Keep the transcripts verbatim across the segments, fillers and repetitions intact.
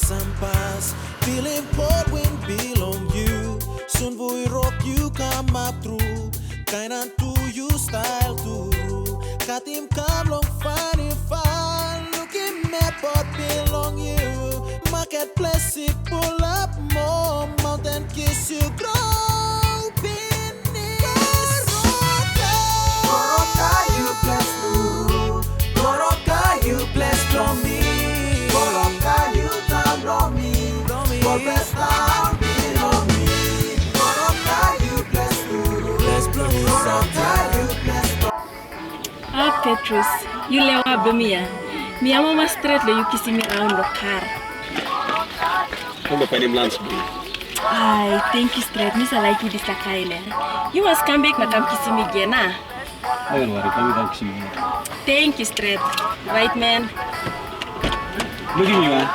Sampas, pilim kol win bilong yu. Sun vui rot yu kamap tru. Kainan tu yu stail tru. Katim kam long fani fal. Lukim epot bilong yu. Market ples i pulap moa. Maunten kis yu gro pinis. Goroka, yu ples tru. Goroka, yu ples bilong mi. Goroka, yu taun bilong mi. Bilong mi. Ol ples taun bilong mi. Goroka, yu ples tru. Ples bilong mi. Goroka, yu ples bilong mi. Ah, Petrus, yu lewa bilong mi ya. Mi amamas stret long yu kisim mi raun long kar. Ol bai painim lans bilong yu. Ai, tenkyu stret. Mi sa laikim dispela kain ya. Yu mas kam bek na kam kisim mi gen, a? Nogat wari, kam kam kisim mi. Tenkyu stret. Right man. Lukim yu, a?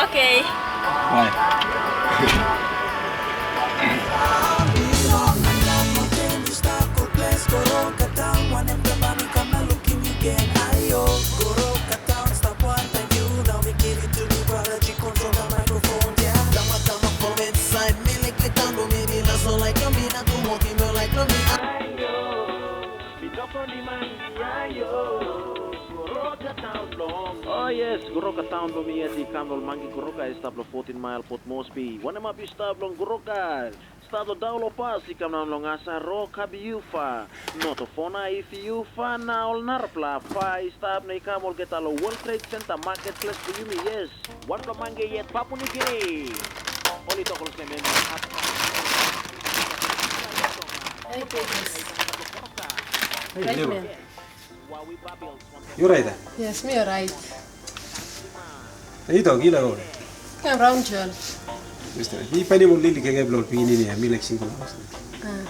Okay. Bai. Oh yes, Goroka taun bilong mi yet i kam long mangi Goroka i stap long fotin mail Port Moresby. Wanem hap yu stap long Goroka? Stat long Daun long Pas i kam daun long Asa Ro Kabiufa. Not Ofona Ifiufa na ol narapela fa i stap na i kam olgeta long World Trade Center Market Ples bilong yumi, yes. Wanpela mange yet Papua Niugini. Ol i tok olsem em i hap. Hey, David. Yu orait, a? Yes, mi orait. Yu tok, yu laik ol? Kam raun twelve. Just right. Mi painim ol lili kaikai bilong ol pikinini ya, mi laik singim ol. Ah,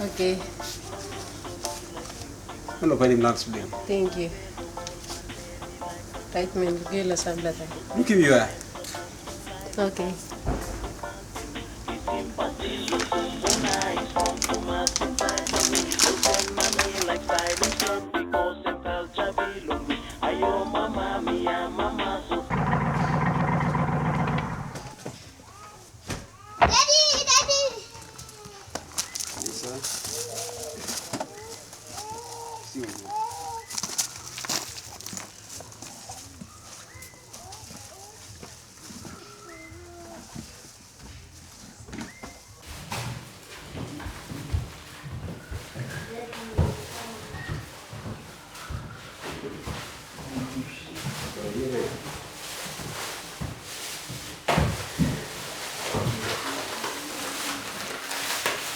okay. Ol painim lans bilong. Thank you. Right man, lukim yu long sampela taim. Lukim yu, a? Okay. Daddy, daddy. Yes, sir. See you.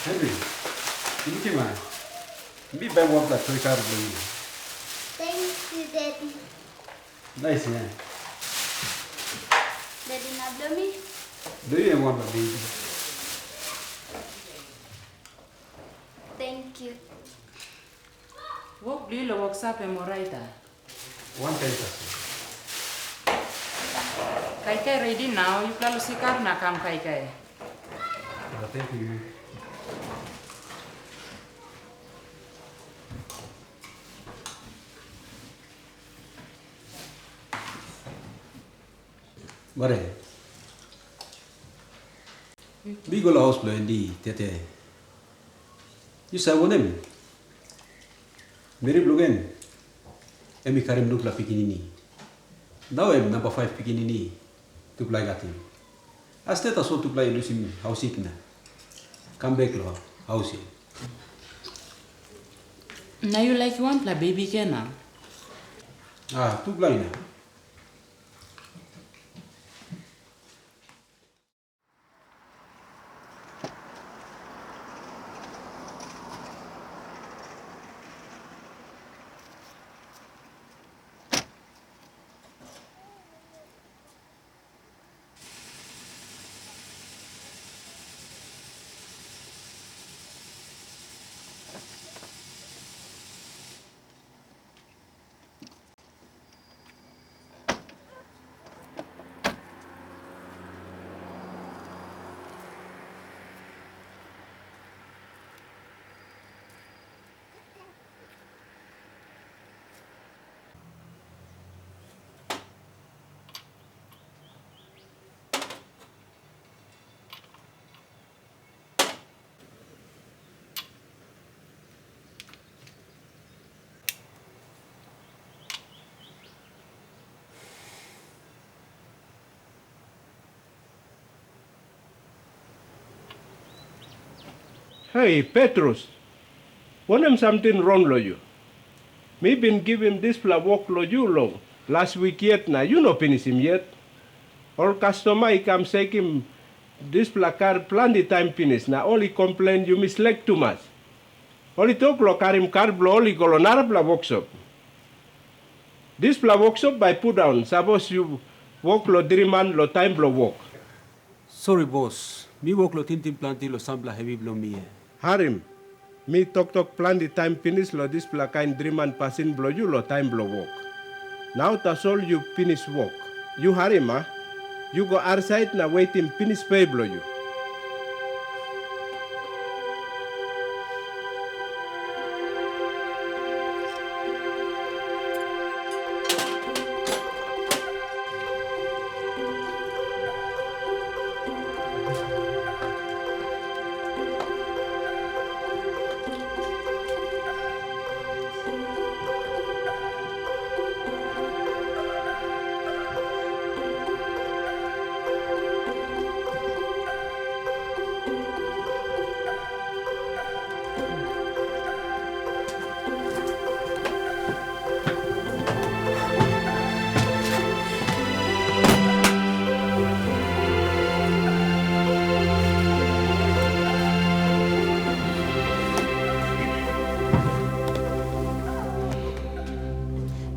Henry, yu lukim, a? Mi baim wanpela toy kar bilong yu. Thank you, Daddy. Nais, ya. Daddy, na bilong mi? Bilong yu em wanpela baby. Thank you. Wok bilong yu long woksop em orait, a? Wankain tasol. Kaikai redi nau, yupela lusim kar na kam kaikai. Ah, thank you. Mare. Mi go long haus bilong Andy, tete. Yu save wanem? Meri bilong en, em i karim nupela pikinini. Nau em namba faiv pikinini tupela i gatim. Asde tasol tupela i lusim haus sik na kam bek long haus yet. Na yu laikim wanpela bebi gen, a? A, tupela inap. Hei, Petrus, wanem samting rong long yu? Mi bin givim dispela wok long yu long las wik yet, na yu no pinisim yet. Ol kastoma i kam sekim dispela kar planti taim pinis, na ol i komplen yumi slek tumas. Ol i tok long karim kar bilong ol i go long narapela woksop. Dispela woksop bai pundaun sapos yu wok long driman long taim bilong wok. Sori, bos. Mi wok long tingting planti long sampela hevi bilong mi. Harim. Mi toktok planti taim pinis long dispela kain driman pasin bilong yu long taim bilong wok. Nau tasol yu pinis wok. Yu harim, a? Yu go ausait na wetim pinis pe bilong yu.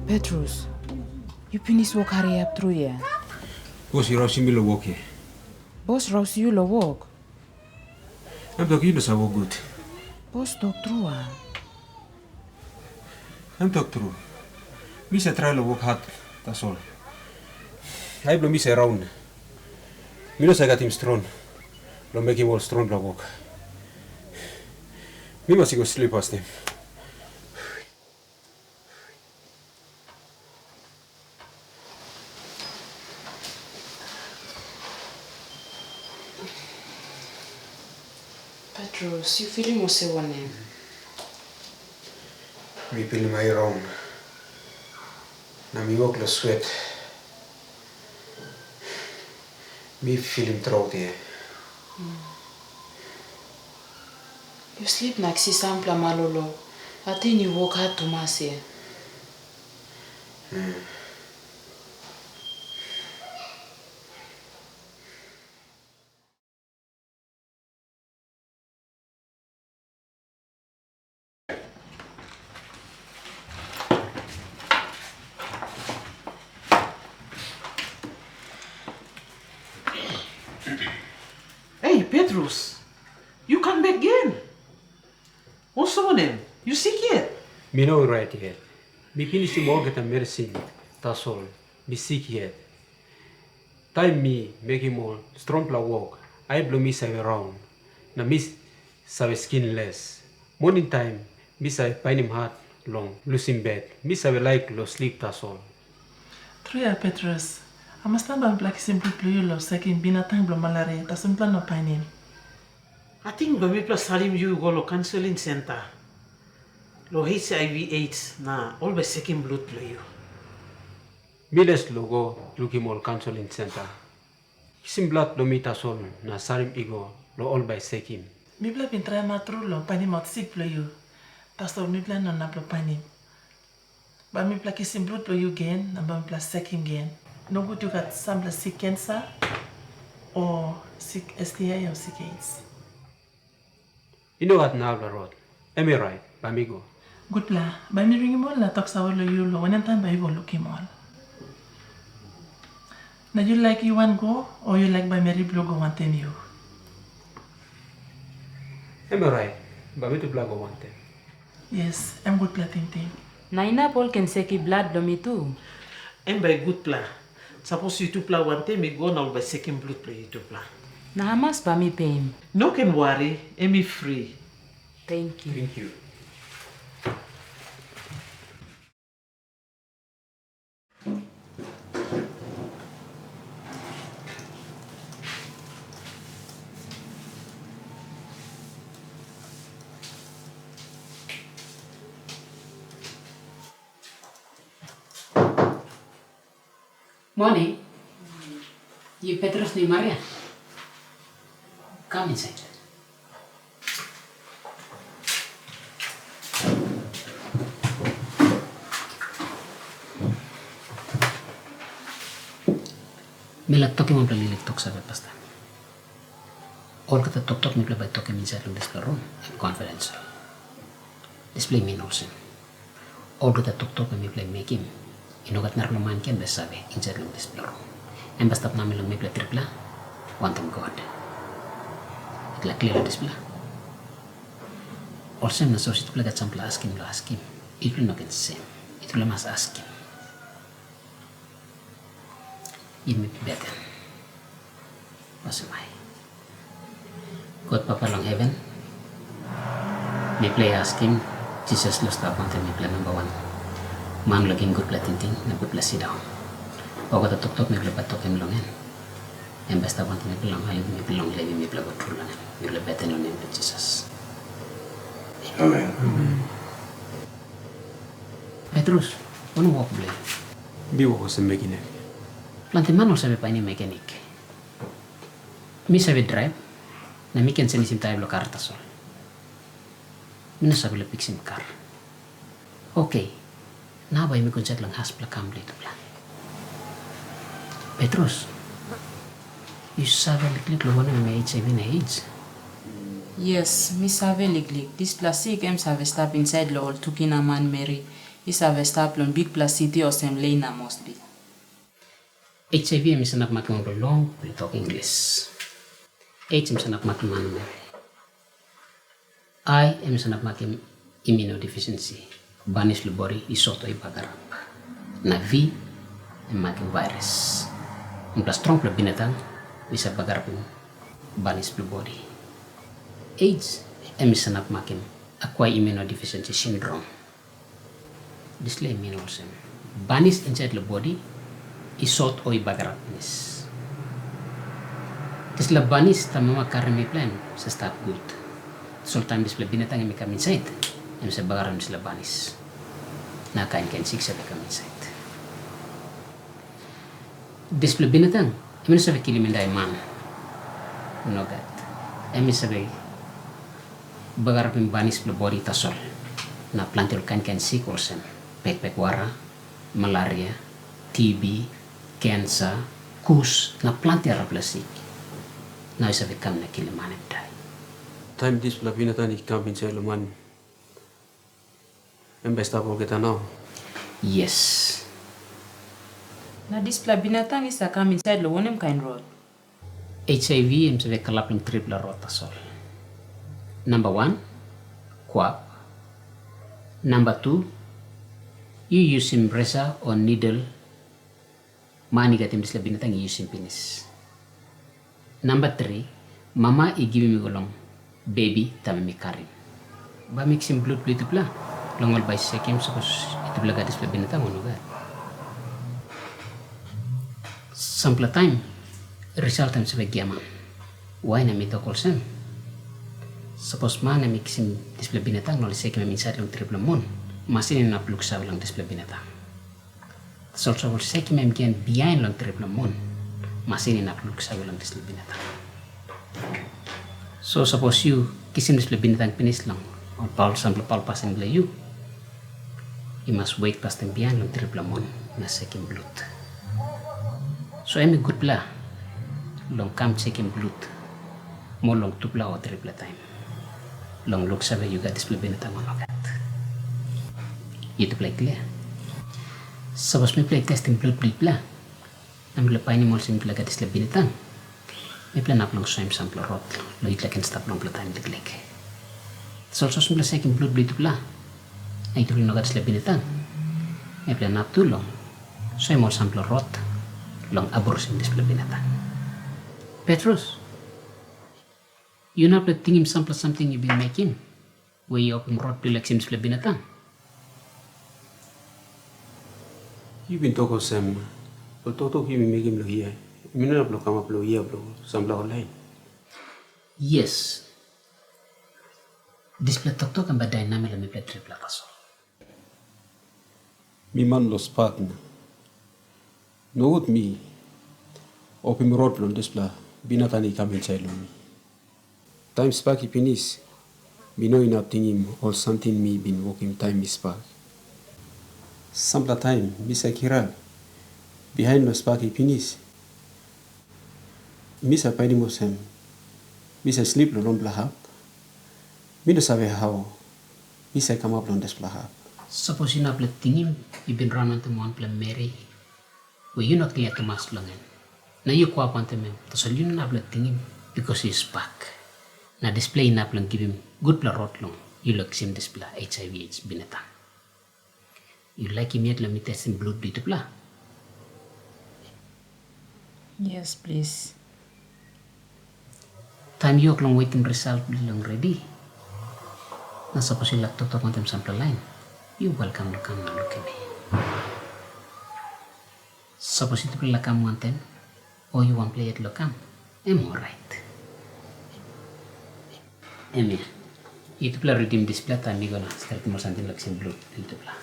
Petrus, yu pinis wok hariap tru ya. Bos i rausim mi long wok ya. Bos rausim yu long wok? Em tok yu no save wok gut. Bos tok tru a? Em tok tru. Mi save trai long wok hat, tasol ai bilong mi save raun. Mi no save katim strong long mekim ol strongpela wok. Mi mas i go slip asnim. Petrus, yu filim olsem wanem? Mi pilim ai raun, na mi wok long swet. Mi filim traut ya. Yu slip na kisim sampela malolo. Ating yu wok hat tumas ya. Hei, Petrus, yu kam bek gen? Olsem wanem? Yu sik yet? Mi no orait yet. Mi pinisim olgeta merisin, tasol mi sik yet. Taim mi mekim ol strongpela wok, ai bilong mi save raun, na mi save skinles. Moning taim mi save painim hat long lusim bet. Mi save laik long slip tasol. Tru ya, Petrus. Hamas taim bai mipela kisim blut bilong yu long sekim bin na taim bilong malaria, tasol mipela no painim? Ating bai mipela salim yu go long kaunseling senta long HIV AIDS, na ol bai sekim blut bilong yu. Mi les long go lukim ol kaunseling senta. Kisim blut bilong mi tasol na salim i go, long ol bai sekim. Mipela bin traim tru long painimaut sik bilong yu, tasol mipela no inap long painim. Bai mipela kisim blut bilong yu gen, na bai mipela sekim gen. Nogut yu gat sampela sik kensa, o sik STI, o sik AIDS. I no gat narapela rot. Em i orait, bai mi go. Gutpela, bai mi ringim ol na toksave long yu long wanem taim bai yu go lukim ol. Na yu laik yu wan go, o yu laik bai meri bilong go wantaim yu? Em orait, bai mitupela go wantaim. Yes, em gutpela tingting. Na inap ol ken sekim blut bilong mi tu? Em bai gutpela. Sapos yutupela wantaim mi go na ol bai sekim blut bilong yutupela. Na hamas bai mi peim? No ken wari, em i fri. Tenkyu. Tenkyu. Moning. Yu Petrus na Maria? Kam insait. Mi laik tokim wanpela liklik tok save pastaim. Olgeta toktok mipela bai tokim insait long dispela rum, em confidential. Dispela i min olsem, olgeta toktok mipela i mekim, i no gat narapela man ken bai save insait long dispela rum. Em bai stap namel long mipela tripela, wantaim God. Yupela klia long dispela? Olsem na sapos yupela gat sampela askim long askim, yupela no ken sem. Yupela mas askim. Yumi beten. Olsem ai. God Papa long heven, mipela i askim Jisas long stap wantaim mipela namba wan man long givim gutpela tingting na gutpela sindaun. Olgeta toktok mipela bai tokim long en, em bai stap wantaim mipela long helpim mipela long levim mipela go tru long en. Mipela beten long nem bilong Jisas. Amen. Petrus, wanem wok bilong yu? Mi wok olsem mekanik. Planti man ol save painim mekanik. Mi save draip, na mi ken senisim taia bilong kar tasol. Mi no save long piksim kar. Oke, nau bai mi go insait long haspela kam bilong yutupela. Petrus, yu save liklik long wanem em H I V na AIDS? Yes, mi save liklik. Dispela sik em save stap insait long ol tukina manmeri i save stap long bikpela siti olsem Lei na Mosbi. H I V em i sanap makim ol long bilong tok Inglis. AIDS em i sanap makim manmeri. I em i sanap makim immunodeficiency, banis bilong bodi i sot o i bagarap. Na V em makim virus. Wanpela strongpela binatang i save bagarapim banis bilong bodi. AIDS em i sanap makim acquired immunodeficiency syndrome. Dispela i min olsem, banis insait long bodi i sot o i bagarap pinis. Dispela banis taim mama karim mipela em sa stap gut. Tasol taim dispela binatang em i kam insait, em sa bagarapim dispela banis. Na kain kain sik save kam insait. Dispela binatang em i no save kilim i dai man. Nogat. Em i save bagarapim banis bilong bodi tasol. Na planti ol kain kain sik olsem pekpek wara, malaria, T B, kensa, kus, na planti arapela sik. Na i save kam na kilim man em dai. Taim dispela binatang i kam insait long man, em bai i stap olgeta nau? Yes. Na dispela binatang i sa kam insait long wanem kain rot? H I V em save kalap long tripela rot tasol. Namba wan, kwap. Namba tu, yu yusim resa o nidel man i gatim dispela binatang i yusim pinis. Namba tri, mama i givim i go long bebi taim em i karim. Bai miksim blut bilong yutupela long ol bai i sekim sapos yutupela gat dispela binatang o nogat. Sampela taim, risalt em save giaman. Wain em i tok olsem, sapos man em i kisim dispela binatang na ol i sekim em insait long tripela mun, masin inap luksave long dispela binatang. Tasol sapos sekim em gen bihain long tripela mun, masin inap luksave long dispela binatang. So sapos yu kisim dispela binatang pinis long ol paul, sampela paul pasin bilong yu, yu mas wet pastaim bihain long tripela mun na sekim blut. So em i gutpela long kam sekim blut moa long tupela o tripela taim. Long luksave yu gat dispela binatang o nogat. Yutupela i klia? Sapos mipela i testim blut bilong yupela, na mipela painim olsem yupela gat dispela binatang, mipela inap long soim sampela rot long yutupela ken stap longpela taim liklik. Tasol sapos mipela sekim blut bilong yutupela, na yutupela i no gat dispela binatang, mipela inap tu long soim ol sampela rot long abrusim dispela binatang. Petrus, yu inap long tingim sampela samting yu bin mekim, we yu opim rot bilong yu kisim dispela binatang? Yu bin tok olsem, ol toktok yu bin mekim long hia, em i no inap long kamap long hia bilong sampela ol lain. Yes. Dispela toktok em bai dai namel long mipela tripela tasol. Mi man bilong spak na. Nogut mi opim rot bilong dispela binatang i kam insait long mi. Taim spak i pinis, mi no inap tingim ol samting mi bin wokim taim mi spak. Sampela taim mi save kirap bihain long spak i pinis, Mi save painim olsem mi save slip long longpela hap. Mi no save hau mi save kamap long dispela hap. Sapos yu no inap tingim yu bin raun wantaim wanpela meri we yu no klia tumas long en, na yu go ap wantaim em, tasol yu no inap tingim, bikos yu spak. Na dispela inap long givim gutpela rot long yu long kisim dispela H I V AIDS binatang. Yu laikim yet long mi testim blut bilong yutupela? Yes, plis. Taim yu wok long wetim result bilong redi, na sapos yu laik toktok wantaim sampela lain, yu welkam long kam na lukim mi. Sapos yutupela laik kam wantaim, o yu wanpela yet long kam, em orait. Em ya. Yutupela ritim dispela taim mi go na stretim ol samting long kisim blut bilong yutupela.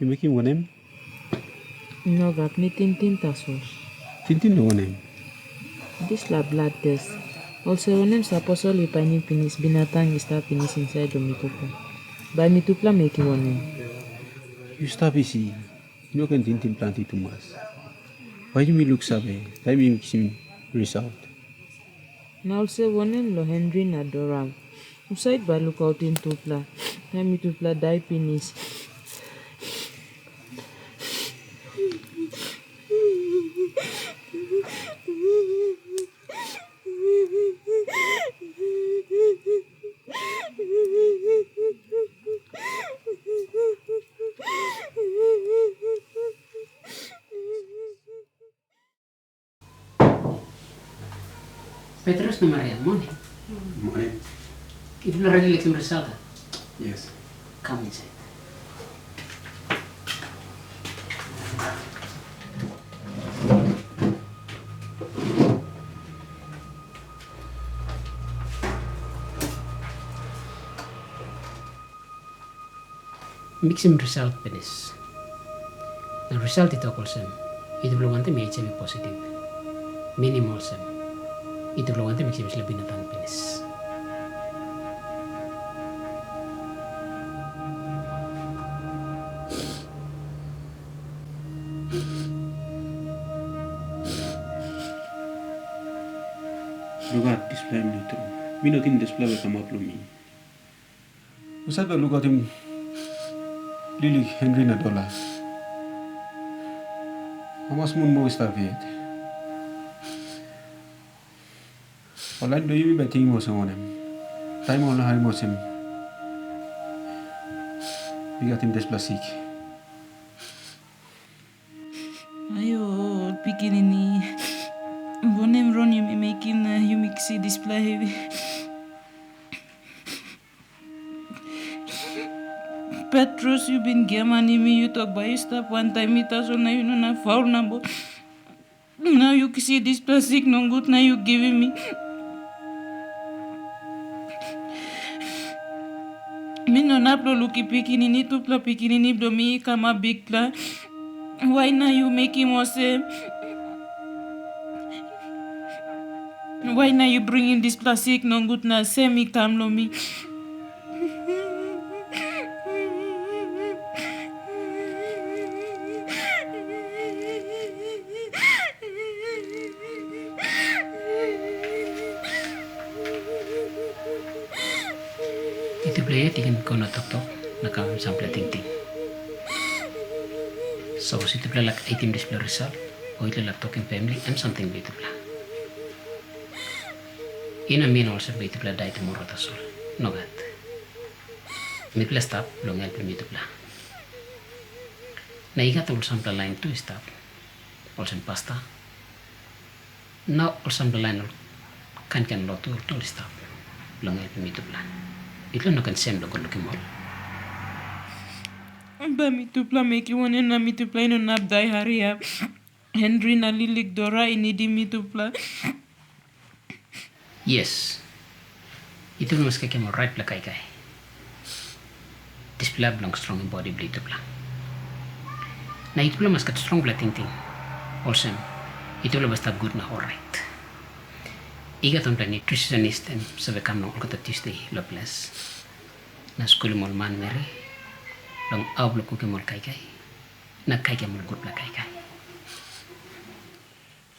Yu mekim wanem? Nogat, mi tingting tasol. Tingting long wanem? Dispela blad tes. Olsem wanem sapos ol i painim pinis binatang i stap pinis insait long mitupela? Bai mitupela mekim wanem? Yu stap isi. Yu no ken tingting planti tumas. Bai yumi luksave taim yumi kisim risalt. Na olsem wanem long Henry na Dora? Husat bai lukautim tupela, taim mitupela dai pinis? Petrus na Maria, moning. Moning. Yupela redi lukim result? Yes. Kam insait. Miksim result pinis. Na result i tok olsem, yutupela wantaim i H I V positive. Minim olsem, yutupela wantaim miksim dispela binatang pinis. Nogat, dispela em nau tru. Mi no ting dispela bai kamap long mi. Husat bai lukautim Lili, Henry na Dola? Hamas mun moa i stap yet? Ol lain bilong yumi bai tingim olsem wanem? Taim ol harim olsem mi gatim dispela sik. Ayo, ol pikinini, wanem rong yumi mekim na yumi kisim dispela hevi? Petrus, yu bin giamanim mi, yu tok bai yu stap wantaim mi, tasol na yu no inap faul na bo. Nau yu kisim dispela sik nogut na yu givim mi. Mi no inap long lukim pikinini, tupela pikinini bilong mi i kamap bikpela. Wai na yu mekim olsem? Wai na yu bringim dispela sik nogut na sem i kam long mi? Yutupela yet i ken go na toktok na kamapim sampela tingting. Sapos yutupela laik haitim dispela result, o yutupela laik tokim famili, em samting bilong yutupela. I no min olsem bai yutupela dai tumora tasol. Nogat. Mipela i stap bilong helpim yutupela. Na i gat ol sampela lain tu i stap, olsem pasta, na ol sampela lain ol kainkain lotu ol tu ol i stap bilong helpim yutupela. Yutupela no ken sem long go lukim ol. Bai mitupela mekim wanem na mitupela i no inap dai hariap? Henry na Lilik Dora i nidim mitupela. Yes. Yutupela mas kaikai ol raitpela kaikai. Dispela bilong strongim bodi bilong yutupela. Na yutupela mas gat strongpela tingting, olsem, yutupela bai stap gut na orait. I gat wanpela nutritionist em save kam long olgeta Tuesday long ples, na skulim ol manmeri long au bilong kukim ol kaikai, na kaikai ol gutpela kaikai.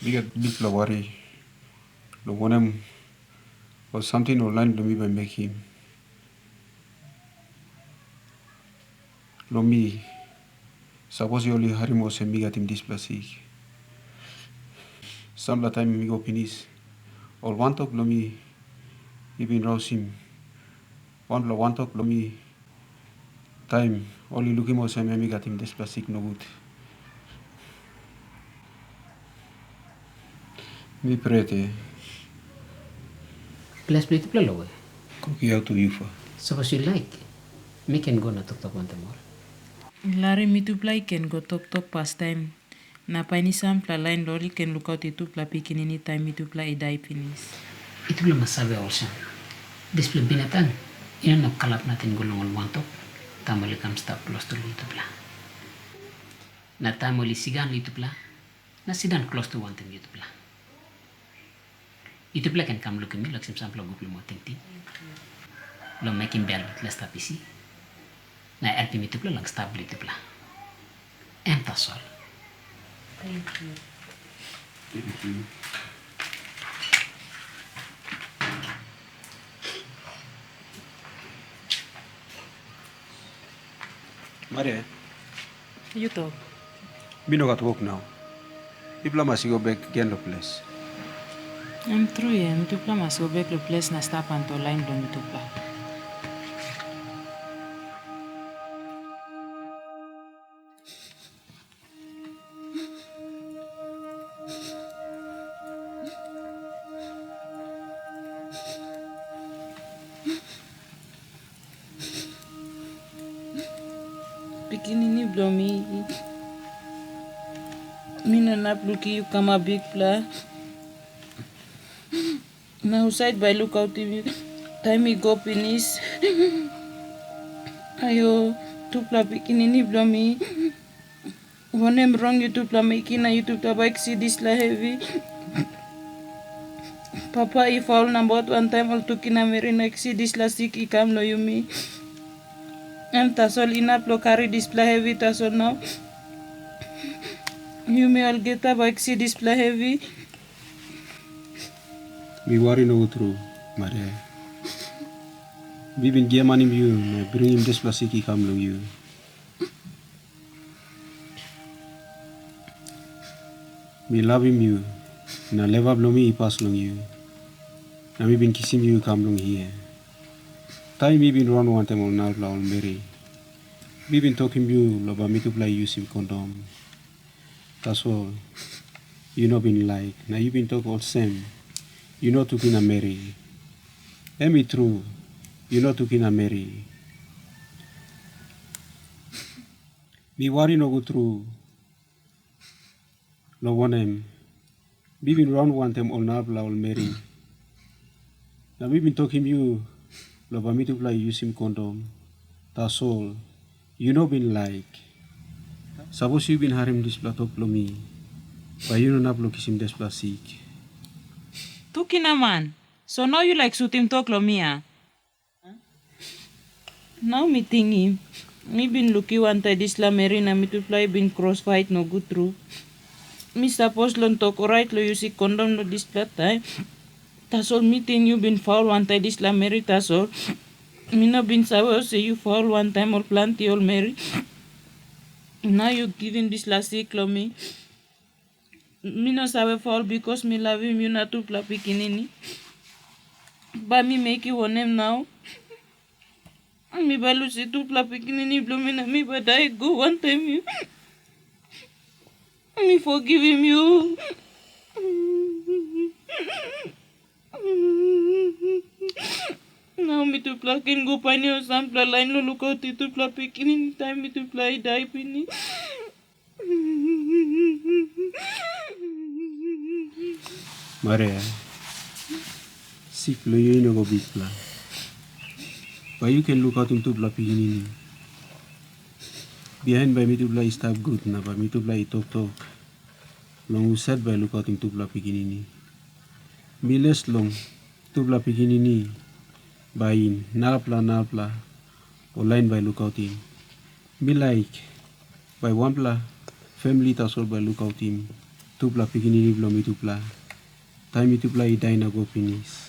Mi gat bikpela wari, long wanem, ol samting ol lain bilong mi bai mekim. Long mi, sapos ol i harim olsem mi gatim dispela sik, sampela taim mi go pinis, ol wantok bilong mi i bin rausim wanpela wantok bilong mi, taim ol i lukim olsem em i gatim dispela sik nogut. Mi pret e. Ples bilong yutupela long we? Kuki autu yufa. Sapos yu laik, mi ken go na toktok wantaim ol. Larim mitupela i ken go toktok pastaim, na painim sampela lain long ol i ken lukaut yutupela pikinini taim mitupela i dai pinis. Yutupela mas save olsem, dispela binatang i no inap kalap nating go long ol wantok, taim ol i kam stap klostu long yutupela. Na taim ol i sindaun long yutupela, na sindaun klostu wantaim yutupela. Yutupela ken kam lukim mi long kisim sampela gutpela moa tingting, long mekim bel bilong yutupela stap isi, na helpim yutupela long stap bilong yutupela. Em tasol. Thank you. Maria. Yu tok. Mi no gat wok nau. Yupela mas i go bek gen long ples. Em tru ya, mitupela mas go bek long ples na stap wantaim lain bilong mitupela. Pikinini bilong mi, mi no inap lukim yu kamap bikpela. Na husat bai lukautim yu taim i go pinis? Ayo, tupela pikinini bilong mi, wanem rong yutupela mekim na yutupela bai kisim dispela hevi? Papa i faul nabaut wantaim ol tukinameri na kisim dispela sik i kam long yumi. Em tasol inap long karim dispela hevi tasol nau. Yumi olgeta bai kisim dispela hevi. Mi wari nogut tru, Maria. Mi bin giamanim yu na bringim dispela sik i kam long yu. Mi lavim yu, na leva bilong mi i pas long yu, na mi bin kisim yu i kam long hia. Taim mi bin raun wantaim ol narapela ol meri, mi bin tokim yu long bai mitupela i yusim kondom. Tasol yu no bin laik, na yu bin tok olsem, yu no tukinameri. Em i tru, yu no tukinameri. Mi wari nogut tru, long wanem, mi bin raun wantaim ol narapela ol meri, na mi bin tokim yu long bai mitupela i yusim kondom. Tasol yu no bin laik. Sapos yu bin harim dispela tok bilong mi, bai yu no inap long kisim dispela sik. Tukinaman, so nau yu laik sutim tok long mi, a? Nau mi tingim, mi bin lukim wantaim dispela meri na mitupela i bin kros pait nogut tru. Mi sapos long tok orait long yusim kondom long dispela taim. Tasol mi ting yu bin faul wantaim dispela meri tasol. Mi no bin save olsem yu faul wantaim ol planti ol meri. Nau yu givim dispela sik long mi. Mi no save faul bikos mi lavim yu na tupela pikinini. Bai mi mekim wanem nau? Mi bai lusim tupela pikinini bilong mi na mi bai dai go wantaim yu. Mi fogivim yu. Nau mitupela ken go painim ol sampela lain long lukautim tupela pikinini taim mitupela i dai pinis. Maria, sik bilong yu i no go bikpela. Bai yu ken lukautim tupela pikinini. Bihain bai mitupela i stap gut na bai mitupela i toktok long husat bai lukautim tupela pikinini. Mi les long tupela pikinini bai narapela narapela ol lain bai lukautim. Mi laik bai wanpela famili tasol bai lukautim tupela pikinini bilong mitupela, taim mitupela i dai na go pinis.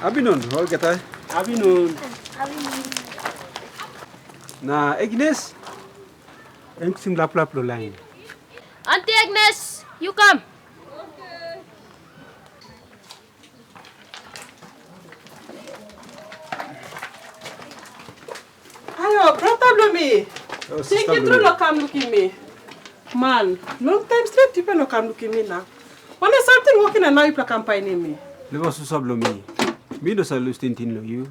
Abinon, olgeta. Abinon. Na Agnes, em kisim laplap lo lain. Anti Agnes, yu kam. Ayo, brata bilong mi. Tenkyu tru long kam lukim mi. Man, long taim stret yupela no kam lukim mi na. Wanem samting wokim na nau yupela kam painim mi? Leva susa bilong mi. Mi no save lus tingting long yu.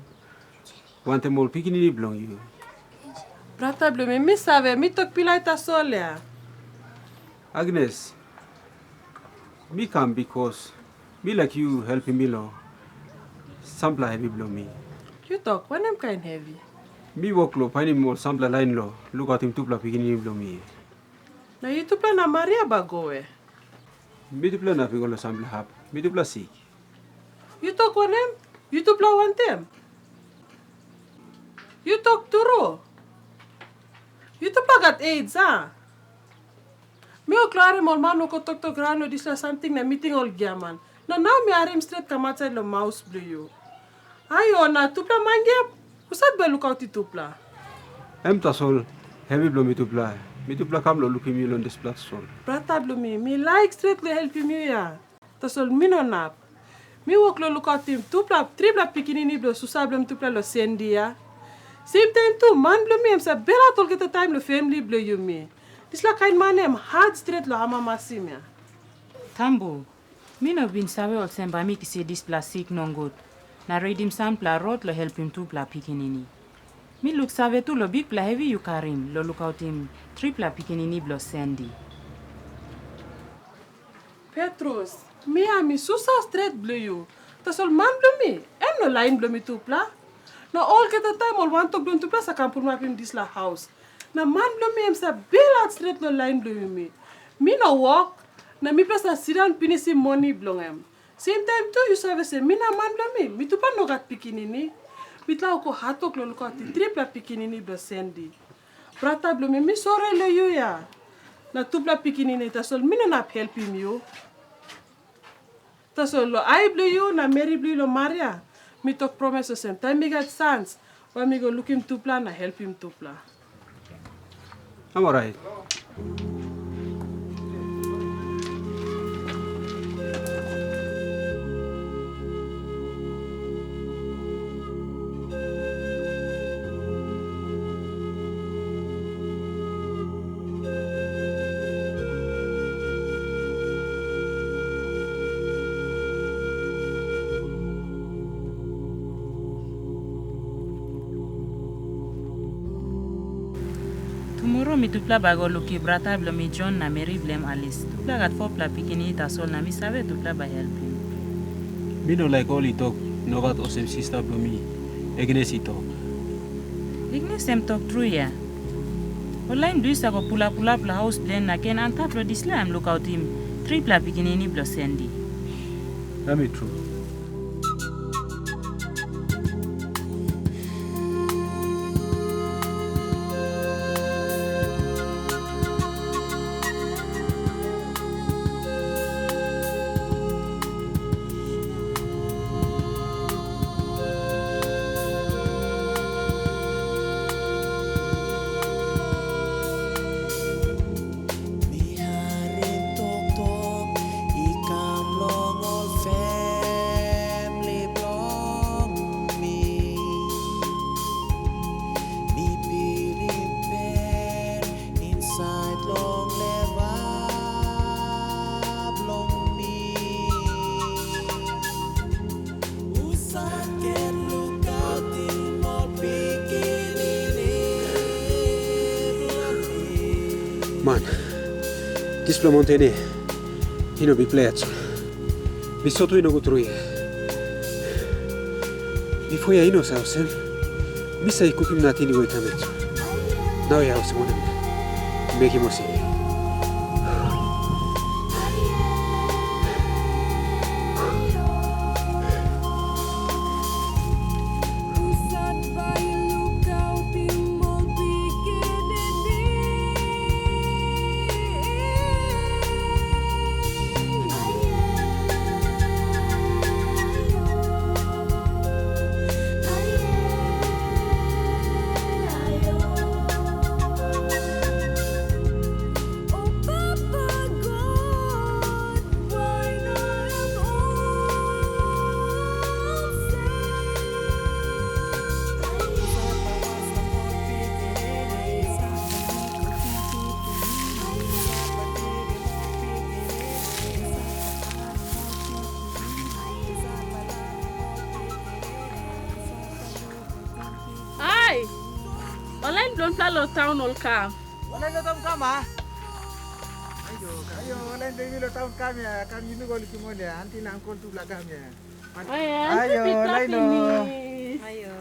Wantaim ol pikinini bilong yu. Brata bilong mi, mi save, mi tok pilai tasol ya. Agnes, mi kam bikos mi laik yu helpim mi long sampela hevi bilong mi. Yu tok wanem kain hevi? Mi wok long painim ol sampela lain long lukautim tupela pikinini bilong mi. Na yutupela na Maria bai go we? Mitupela na bai go long sampela hap. Mitupela sik. Yu tok wanem? Yutupela wantaim? Yu tok tru? Yutupela gat AIDS, a? Mi wok long harim ol man wok toktok raun long dispela samting na miting ol giaman. Na nau mi harim stret kam ausait long maus bilong yu. Ayo, na tupela man giap, husat bai lukautim tupela? Em tasol, hevi bilong mitupela. Mitupela kam long lukim yu long dispela tasol. Brata bilong mi, mi laik stret long helpim yu ya. Tasol mi no inap. Mi wok long lukautim tupela, tripela pikinini bilong susa bilong tupela long Sandy ya. Seim taim tu, man bilong mi em save belhat olgeta taim long famili bilong yumi. Dispela kain man em hat stret long amamasim ya. Tambu, mi no bin save olsem bai mi kisim dispela sik nogut na ritim sampela rot long helpim tupela pikinini. Mi luksave tu long bikpela hevi yu karim long lukautim tripela pikinini bilong Sandy. Petrus, mi ya mi susa stret bilong yu. Tasol man bilong mi, em no lain bilong mitupela. Na olgeta taim ol wantok bilong tupela sa kam pulapim dispela haus. Na man bilong mi em sa belhat stret long lain bilong yumi. Mi no wok, na mipela sa sindaun pinisim moni bilong em. Seim taim tu yu save olsem mi na man bilong mi, mitupela no gat pikinini. Mitupela wok hatwok long lukautim tripela pikinini bilong Sandy. Brata bilong mi, mi sori long yu ya. Na tupela pikinini, tasol mi no inap helpim yu. Tasol long ai bilong yu na meri bilong yu long Maria, mi tok promis olsem, taim mi gat sans, bai mi go lukim tupela na helpim tupela. Em orait. Tumora mitupela bai go lukim brata bilong mi Jon na meri bilong em Alis. Tupela gat fopela pikinini tasol na mi save tupela bai helpim. Mi no laik ol i tok nogat olsem sista bilong mi, Agnes i tok. Agnes em tok tru ya. Ol lain duis sa go pulap pulap long haus bilong en na ken antap long dispela em lukautim tripela pikinini bilong Sandy. Em i tru. Mi harim toktok i kam long ol Man, dispela maunten ya i no bikpela yet. Mi sot we nogut tru ya. Bipo ya i no sa olsem. Mi sa i kukim nating i wei kam yet. Nau ya olsem wanem? Mekim olsem. Ai! Ol lain bilong mipela long taun ol kam. Ol lain long taun kam, a? Ayo, ayo, ol lain bilong mi long taun kam ya. Kam yumi go lukim ol ya. Anti na ankol tupela kam ya. Ayo, ayo, lain lo. Ayo.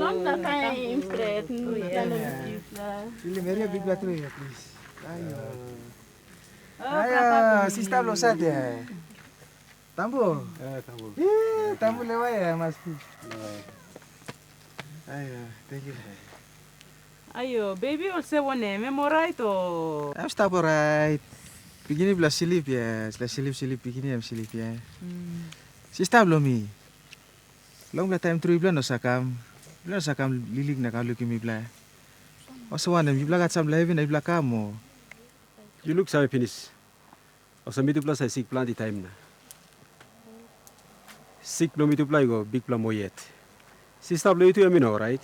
Long taim stret. Mipela long yupela. Sili meri bikpela tru ya, plis. Ayo. Ayo, sista bilong sat ya. Tambu. Eh, tambu. Ih, tambu lewa ya, mas. Lewa ya. Ayo, thank you. Ayo, baby olsem wanem, em orait o? Em stap orait. Pikinini bilong slip ya, sila slip slip pikinini em slip ya. Sista bilong mi. Longpela taim tru yupela no sa kam. Yupela no sa kam liklik na kam lukim mipela. Olsem wanem, yupela gat sampela hevi na yupela kam o? Yu luksave pinis. Olsem mitupela sa i sik planti taim na. Sik bilong mitupela i go bikpela moa yet. Sista bilong yu tu em i no orait.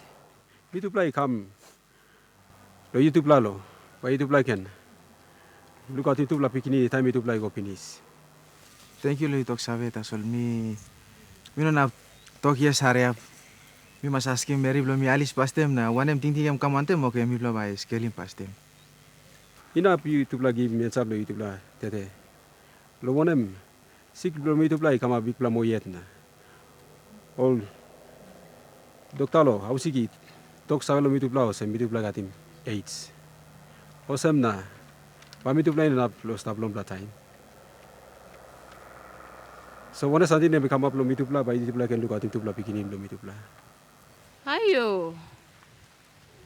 Mitupela i kam long yutupela lo, bai yutupela i ken lukautim tupela pikinini taim yutupela i go pinis. Tenkyu long yu tok save, tasol mi mi no inap tok yes hariap. Mi mas askim meri bilong mi Alis pastem na wanem tingting em kam wantaim, oke, mipela bai skelim pastem. Inap yutupela givim ensap long yutupela tete, long wanem, sik bilong mitupela i kamap bikpela moa yet na. Ol dokta long hausik i tok save long mitupela olsem mitupela i gatim AIDS. Olsem na, bai mitupela i no inap long stap longpela taim. So wanem samting em i kamap long mitupela, bai yutupela i ken lukautim tupela pikinini bilong mitupela. Ayo,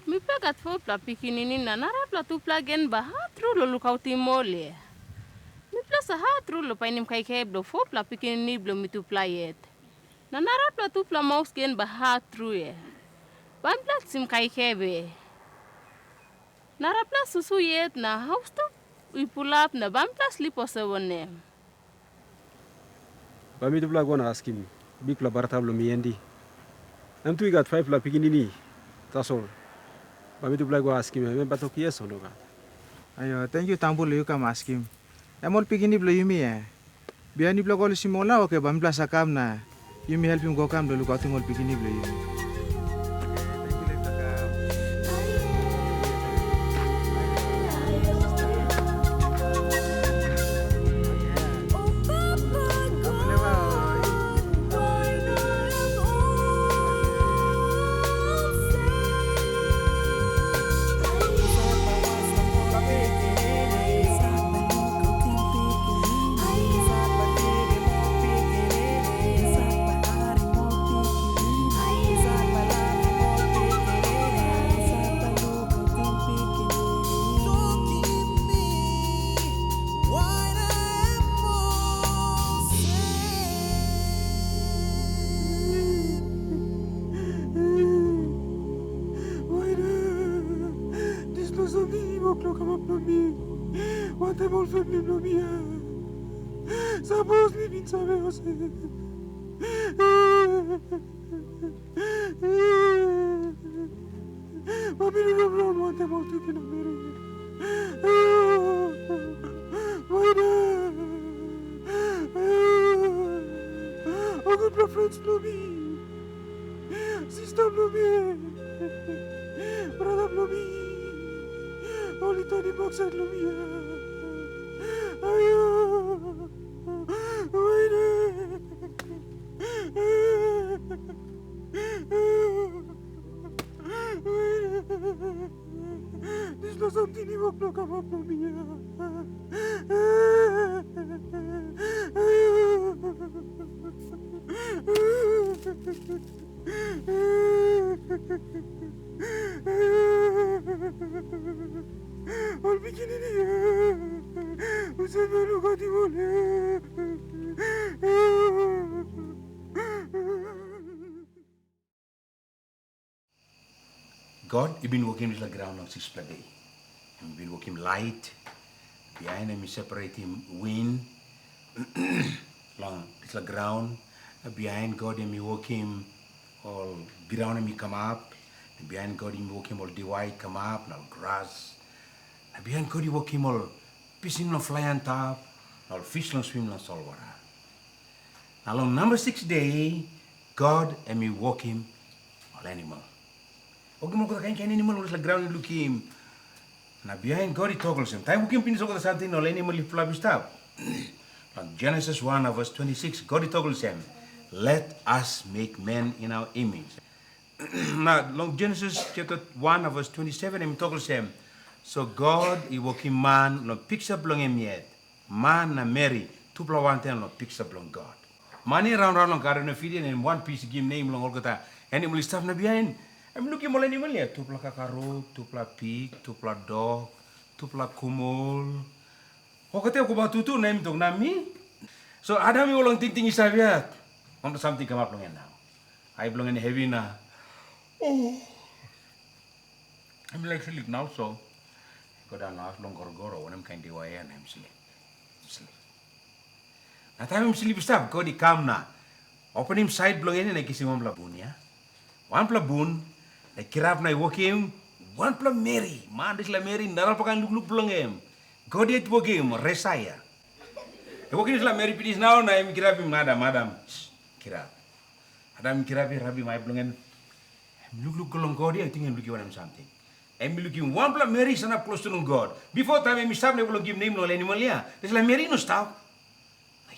mipela gat fopela pikinini na narapela tupela gen bai hat tru long lukautim ol, e. Mipela sa hat tru long painim kaikai bilong fopela pikinini bilong mitupela yet. Na narapela tupela maus gen bai hat tru, e. Bai mipela kisim kaikai be. Narapela susu yet na haus tu i pulap na bai mipela slip olsem wanem? Bai mitupela go na askim bikpela brata bilong mi Endi. Em tu i gat faipela pikinini tasol. Bai mitupela go askim em, em bai tok yes o nogat. Ayo, tenkyu Tambu long yu kam askim. Em ol pikinini bilong yumi, e? Bihain yupela go lusim ol na, oke, bai mipela sa kam na yumi helpim go kam long lukautim ol pikinini bilong yumi. Wanem, dispela samting i wok long kamap long mi wantaim ol famili bilong mi ya? Sapos mi bin save olsem, bai mi no raun wantaim ol tingting na meri. Wanem, ol gutpela frens bilong mi, sista bilong mi, brata bilong mi, Ol i tanim baksait long mi. Ayo, waine. Waine. Dispela samting i wok long kamap long mi. Ayo. Ol pikinini, husat bai lukautim ol? God i bin wokim dispela graun long sikspela de. Em i bin wokim lait, bihain em i separatim win long dispela graun. Na bihain God em i wokim ol graun em i kamap. Na bihain God em i wokim ol diwai i kamap, na ol gras. Na bihain God i wokim ol pisin long flai antap, na ol pis long swim long solwara. Na long namba siks de, God em i wokim ol animal. Wokim olgeta kain kain animal ol dispela graun i lukim. Na bihain God i tok olsem, taim wokim pinis olgeta samting na ol animal i pulap i stap. Long Genesis wan na ves twenti siks, God i tok olsem, "Let us make man in our image." Na long Genesis chapter wan na ves twenti seven, em i tok olsem, "So God i wokim man long piksa bilong em yet, man na meri, tupela wantaim long piksa bilong God." Man i raun raun long Garden of Eden, em wanpis i givim nem long olgeta animal i stap na bihain. Em i lukim ol animal ya, tupela kakaruk, tupela pik, tupela dok, tupela kumul. Olgeta i wokabaut tutu, na em i tok, "Na mi?" So Adam i ol long tingting i save yet. Wanpela samting i kamap long en nau. Ai bilong en hevi na, oh, em i laik slip nau, so em i go daun long haus bilong gorogoro, wanem kain diwai ya, na em slip. Slip. Na taim em slip i stap, God i kam na openim sait bilong en na kisim wanpela bun ya. Wanpela bun, na kirap na i wokim wanpela meri, man dispela meri narapela kain lukluk bilong em. God yet wokim Mesaia. I wokim dispela meri pinis nau na em i kirapim Adam, Adam, kirap. Adam i kirap i rabim ai bilong en. Em lukluk go long God ya, i ting em lukim wanem samting. Em i lukim wanpela meri i sanap klostu long God. Bipo taim em i stap na em i givim nem long ol animal ya, dispela meri i no stap.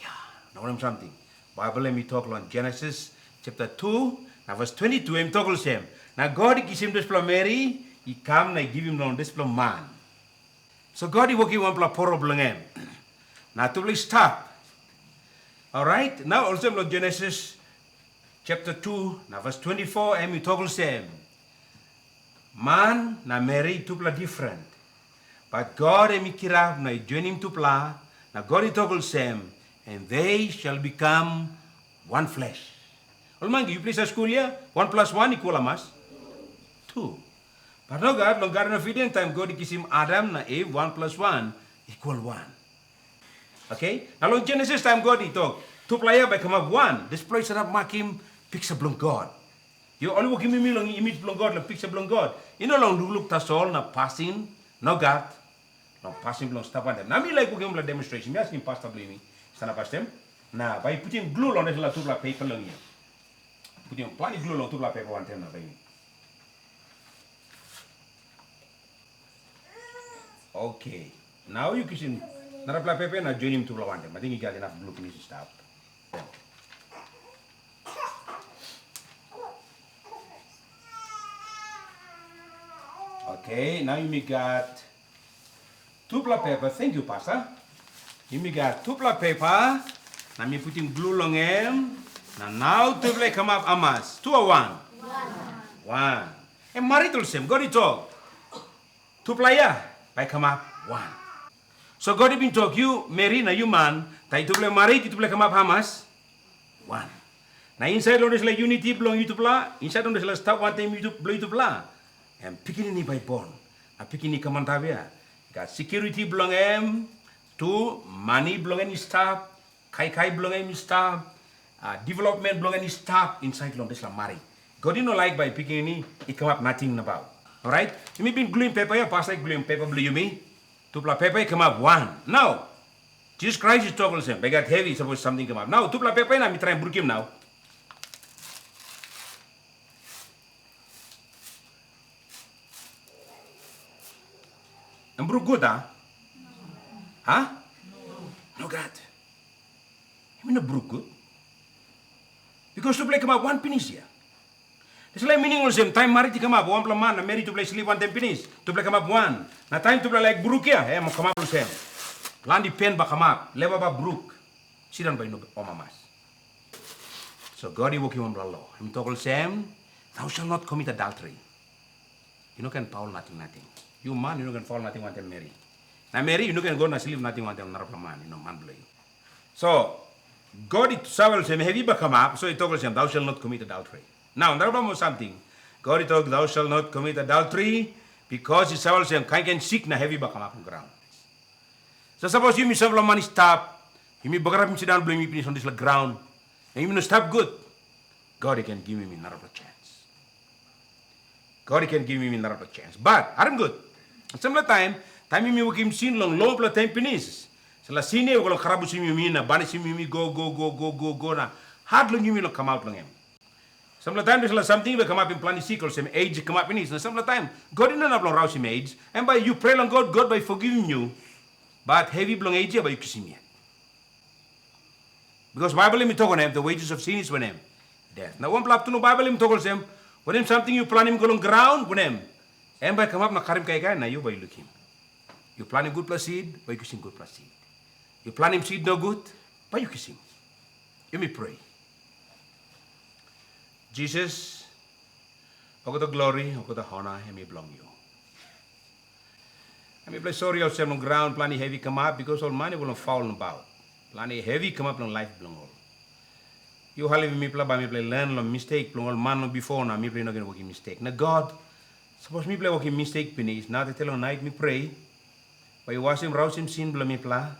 Ya, na wanem samting? Baibel em i tok long Genesis chapter tu na ves twenti tu, em i tok olsem, "Na God i kisim dispela meri i kam na i givim long dispela man." So God i wokim wanpela poro bilong em. Na tupela i stap. Orait, nau olsem long Genesis chapter tu na ves twenti foa, em i tok olsem, "Man na meri tupela diferen. Bat God em i kirap na i joinim tupela, na God i tok olsem, 'And they shall become one flesh.'" Ol mangi, yupela i save skul ya, wan plus wan i kual hamas? Tu. Bat nogat, long Garden of Eden, taim God i kisim Adam na Iv, wan plus wan i kual wan. Oke? Na long Genesis, taim God i tok, "Tupela ya bai kamap wan," dispela i sanap makim piksa bilong God. Yu ol i wokim mi long image bilong God, long piksa bilong God. I no long lukluk tasol na pasin, nogat, long pasin bilong stap wantaim. Na mi laik wokim wanpela demonstration. Mi askim pasta bilong mi, stanap astem, na bai putim glu long dispela tupela pepa long yu. Putim planti glu long tupela pepa wantaim na bai mi. Oke. Nau yu kisim narapela pepa na joinim tupela wantaim. Ating i gat inap glu pinis i stap. Oke, nau yumi gat tupela pepa. Thank you, Pastor. Yumi gat tupela pepa, na mi putim glu long em, na nau tupela i kamap hamas? Tu o wan? Wan. Em marit olsem, God i tok, tupela ya bai kamap wan. So God i bin tok, yu meri na yu man, taim tupela marit, tupela kamap hamas? Wan. Na insait long dispela unity bilong yutupela, insait long dispela stap wantaim yutu-, bilong yutupela, em pikinini bai born. Na pikinini i kam antap ya, i gat security bilong em, tu mani bilong en i stap, kaikai bilong em i stap, a, development bilong en i stap insait long dispela marit. God i no laik bai pikinini i kamap nating nabaut. Orait, yumi bin gluim pepa ya, pasta i gluim pepa bilong yumi. Tupela pepa i kamap wan. Nau, Jisas Krais i tok olsem, bai gat hevi sapos samting kamap. Nau, tupela pepa ya na mi traim brukim nau. Bruk gut, a? Ha? Nogat. Em i no bruk gut. Bikos tupela i kamap wan pinis ya. Dispela i mining olsem, taim marit i kamap, wanpela man na meri tupela i slip wantaim pinis, tupela i kamap wan. Na taim tupela laik bruk ya, em kamap olsem. Planti pen bai kamap, leba bai bruk, sindaun bai i no amamas. So God i wokim wanpela lo, em i tok olsem, "Thou shalt not commit adultery." Yu no ken paul nating nating. Yu man, yu no ken paul nating wantaim meri. Na meri, yu no ken go na slip nating wantaim narapela man, yu no man bilong yu. So, God i save olsem, hevi bai kamap, so i tok olsem, "Thou shalt not commit adultery." Nau, narapela moa samting. God i tok, "Thou shalt not commit adultery," bikos i save olsem, kain kain sik na hevi bai kamap long graun. So, sapos yumi sampela man i stap, yumi bagarapim sindaun bilong yumi pinis long dispela graun, na yumi no stap gut, God i ken givim yumi narapela chance. God i ken givim yumi narapela chance. But, harim gut. Sampela taim, taim yumi wokim sin long longpela taim pinis, dispela sin ya i go long karabusim yumi na banisim yumi go, go, go, go, go, go, na hat long yumi long kamap long em. Sampela taim dispela samting bai kamapim planti sik, olsem age i kamap pinis. Na sampela taim, God i no inap long rausim age. Em bai yu prea long God, God bai i fogivim yu. But hevi bilong age ya bai yu kisim yet. Bikos Baibel em i tok wanem, "The wages of sin is wanem? Death." Na wanpela hap tu long Baibel em i tok olsem, wanem samting yu planim go long graun, wanem, em bai kamap na karim kaikai na yu bai yu lukim. Yu planim gutpela sid, bai yu kisim gutpela sid. Yu planim sid nogut, bai yu kisim. Yumi pray. Jisas, olgeta glori, olgeta hona, em i bilong yu. Na mipela i sori olsem long graun planti hevi kamap, bikos ol man i bin faul nabaut. Planti hevi kamap long laip bilong ol. Yu helpim mipela, bai mipela i len long mistek bilong ol man long bipo, na mipela i no ken wokim mistek. Na God, sapos mipela i wokim mistek pinis, na tete long nait mi prea, bai yu wasim rausim sin bilong mipela,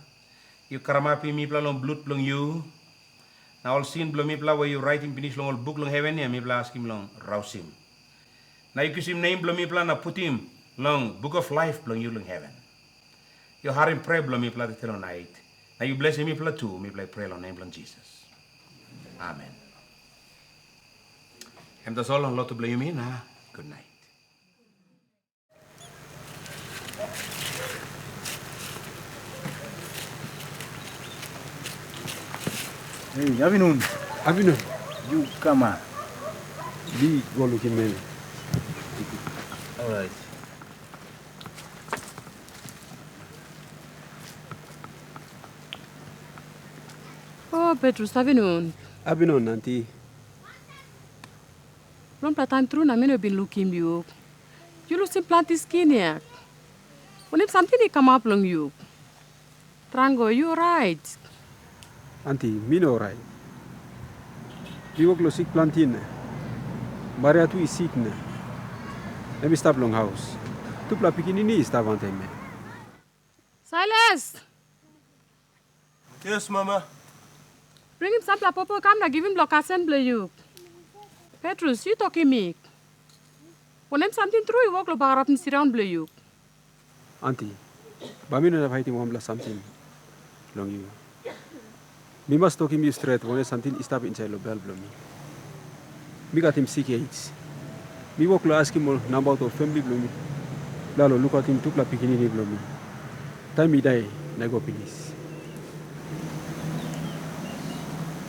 yu karamapim mipela long blut bilong yu, na ol sin bilong mipela we yu raitim pinis long ol buk long heven ya, mipela askim long rausim. Na yu kisim nem bilong mipela na putim long buk of laip bilong yu long heven. Yu harim prea bilong mipela tete long nait, na yu blesim mipela tu, mipela i prea long nem bilong Jisas. Amen. Em tasol long lotu bilong yumi na gutnait. Hei, apinun. Apinun. Yu kam a? Mi go lukim meri. Orait. O, Petrus, apinun. Apinun, anti. Longpela taim tru na mi no bin lukim yu. Yu lusim planti skin ya. Wanem samting i kamap long yu? Trango, yu orait? Anti, mi no orait. Mi wok long sik planti na. Maria tu i sik na. Em i stap long haus. Tupela pikinini i stap wantaim em. Sailas! Yes, mama. Bringim sampela popo kam na givim long kasen bilong yu. Petrus, yu tokim mi. Wanem samting tru i wok long bagarapim sindaun bilong yu? Anti, bai mi no inap haitim wanpela samting long yu. Mi mas tokim yu stret wanem samting i stap insait long bel bilong mi. Mi katim sik AIDS. Mi wok long askim ol nabaut ol famili bilong mi, pela long lukautim tupela pikinini bilong mi, taim mi dai na i go pinis.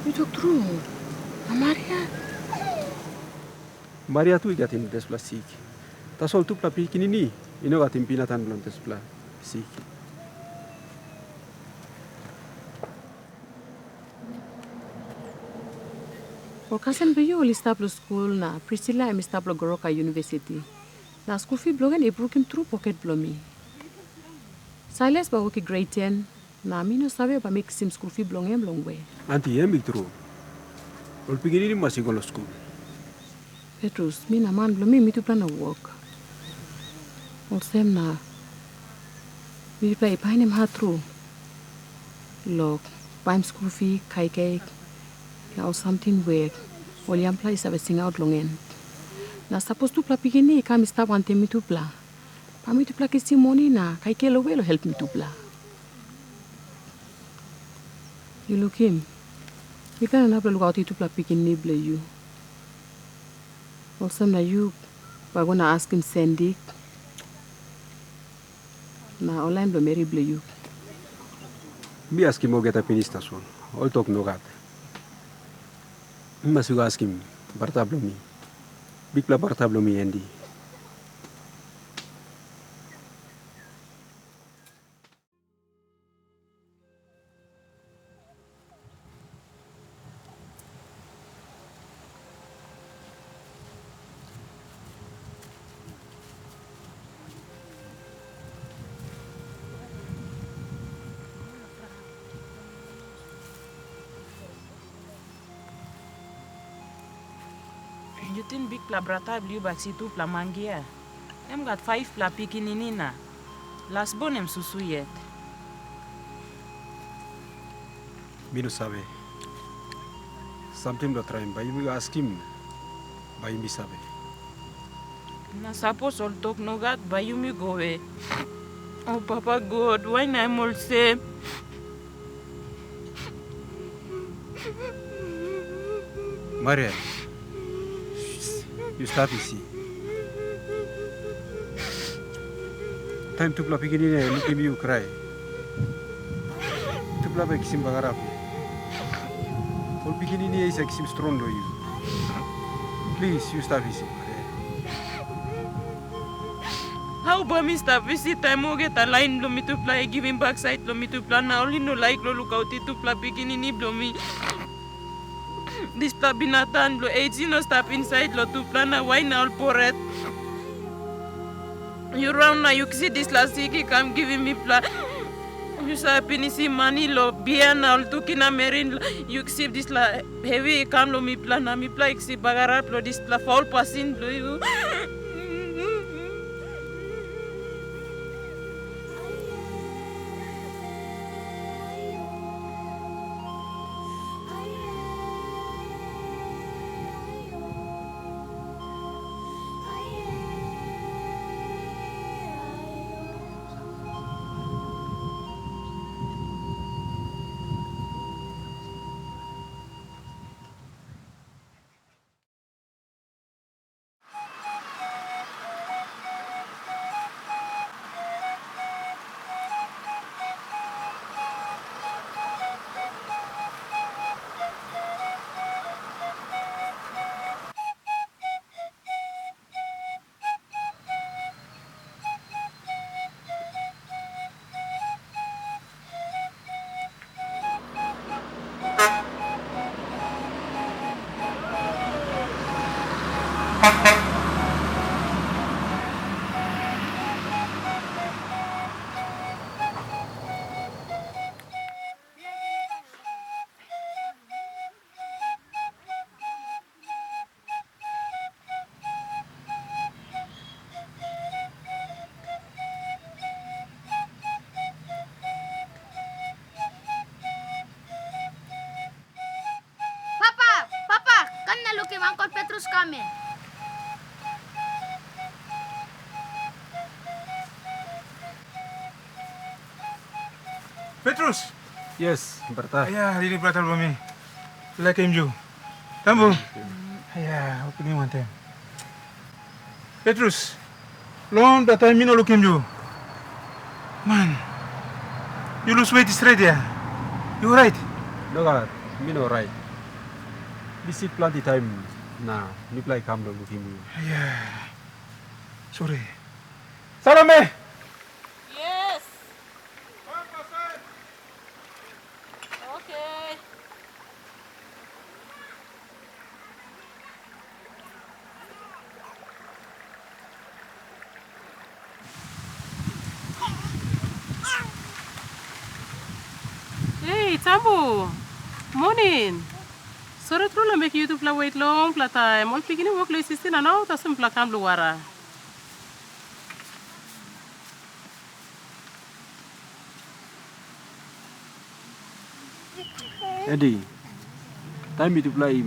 Yu tok tru, na Maria? Maria tu i katim dispela sik. Tasol tupela pikinini i no katim binatang bilong dispela sik. Ol kasen bilong yu ol i stap long skul, na Prisila em i stap long Goroka Yunivesiti. Na skul fi bilong en i brukim tru poket bilong mi. Sailas bai wok i gret ten, na mi no save bai mi kisim skul fi bilong em long we. Anti, em i tru. Ol pikinini mas i go long skul. Petrus, mi na man bilong mi, mitupela na wok. Olsem na mitupela i painim hat tru long baim skul fi, kaikai, na ol samting we ol yangpela i save singaut long en. Na sapos tupela pikinini i kam i stap wantaim mitupela, bai mitupela kisim moni na kaikai long we long helpim tupela. Yu lukim, mipela no inap long lukautim tupela pikinini bilong yu. Olsem na yu bai go na askim Sandy, Na ol lain bilong meri bilong yu? Mi askim olgeta pinis tasol, ol tok nogat. Mi mas i go askim brata bilong mi, bikpela brata bilong mi Andy. Yu ting bikpela brata bilong yu bai i si tupela mangi ya? Em gat faivpela pikinini na lasbon em susu yet. Mi no save. Samting bilong traim, bai yumi askim, bai yumi save. Na sapos ol tok nogat, bai yumi go we? O Papa God, wai na em olsem? Maria, yu stap isi. Taim tupela pikinini i lukim yu krai, tupela bai kisim bagarap. Ol pikinini i save kisim strong long yu. Plis, yu stap isi, Maria. Hau bai mi stap isi taim olgeta lain bilong mitupela i givim baksait long mitupela, na ol i no laik long lukautim tupela pikinini bilong mi? Dispela binatang bilong AIDS i no stap insait long tupela, na wai na ol poret? Yu raun na yu kisim dispela sik i kam givim mipela. Yu save pinisim mani long bia na ol tuki na meri, yu kisim dispela hevi i kam long mipela, na mipela i kisim bagarap long dispela fol pasin bilong yu. Papa, papa, kam na lukim Uncle Petrus kam ya. Petrus! Yes, brata. Ya, ini brata bilong mi. Laikim yu. Tambu. Ya, oke, mi wantaim. Petrus, long dispela taim mi no lukim yu. Man, yu lus wet stret ya. Yu orait? Nogat, mi no orait. Mi sik planti taim na mipela i kam long lukim yu. Ya. Sori. Salome! Yes. Oke. Hei, Tambu! Moning! Sori tru long mekim yutupela wet longpela taim. Ol pikinini wok long isi na nau tasol mipela kam long wara. Edi, taim mitupela i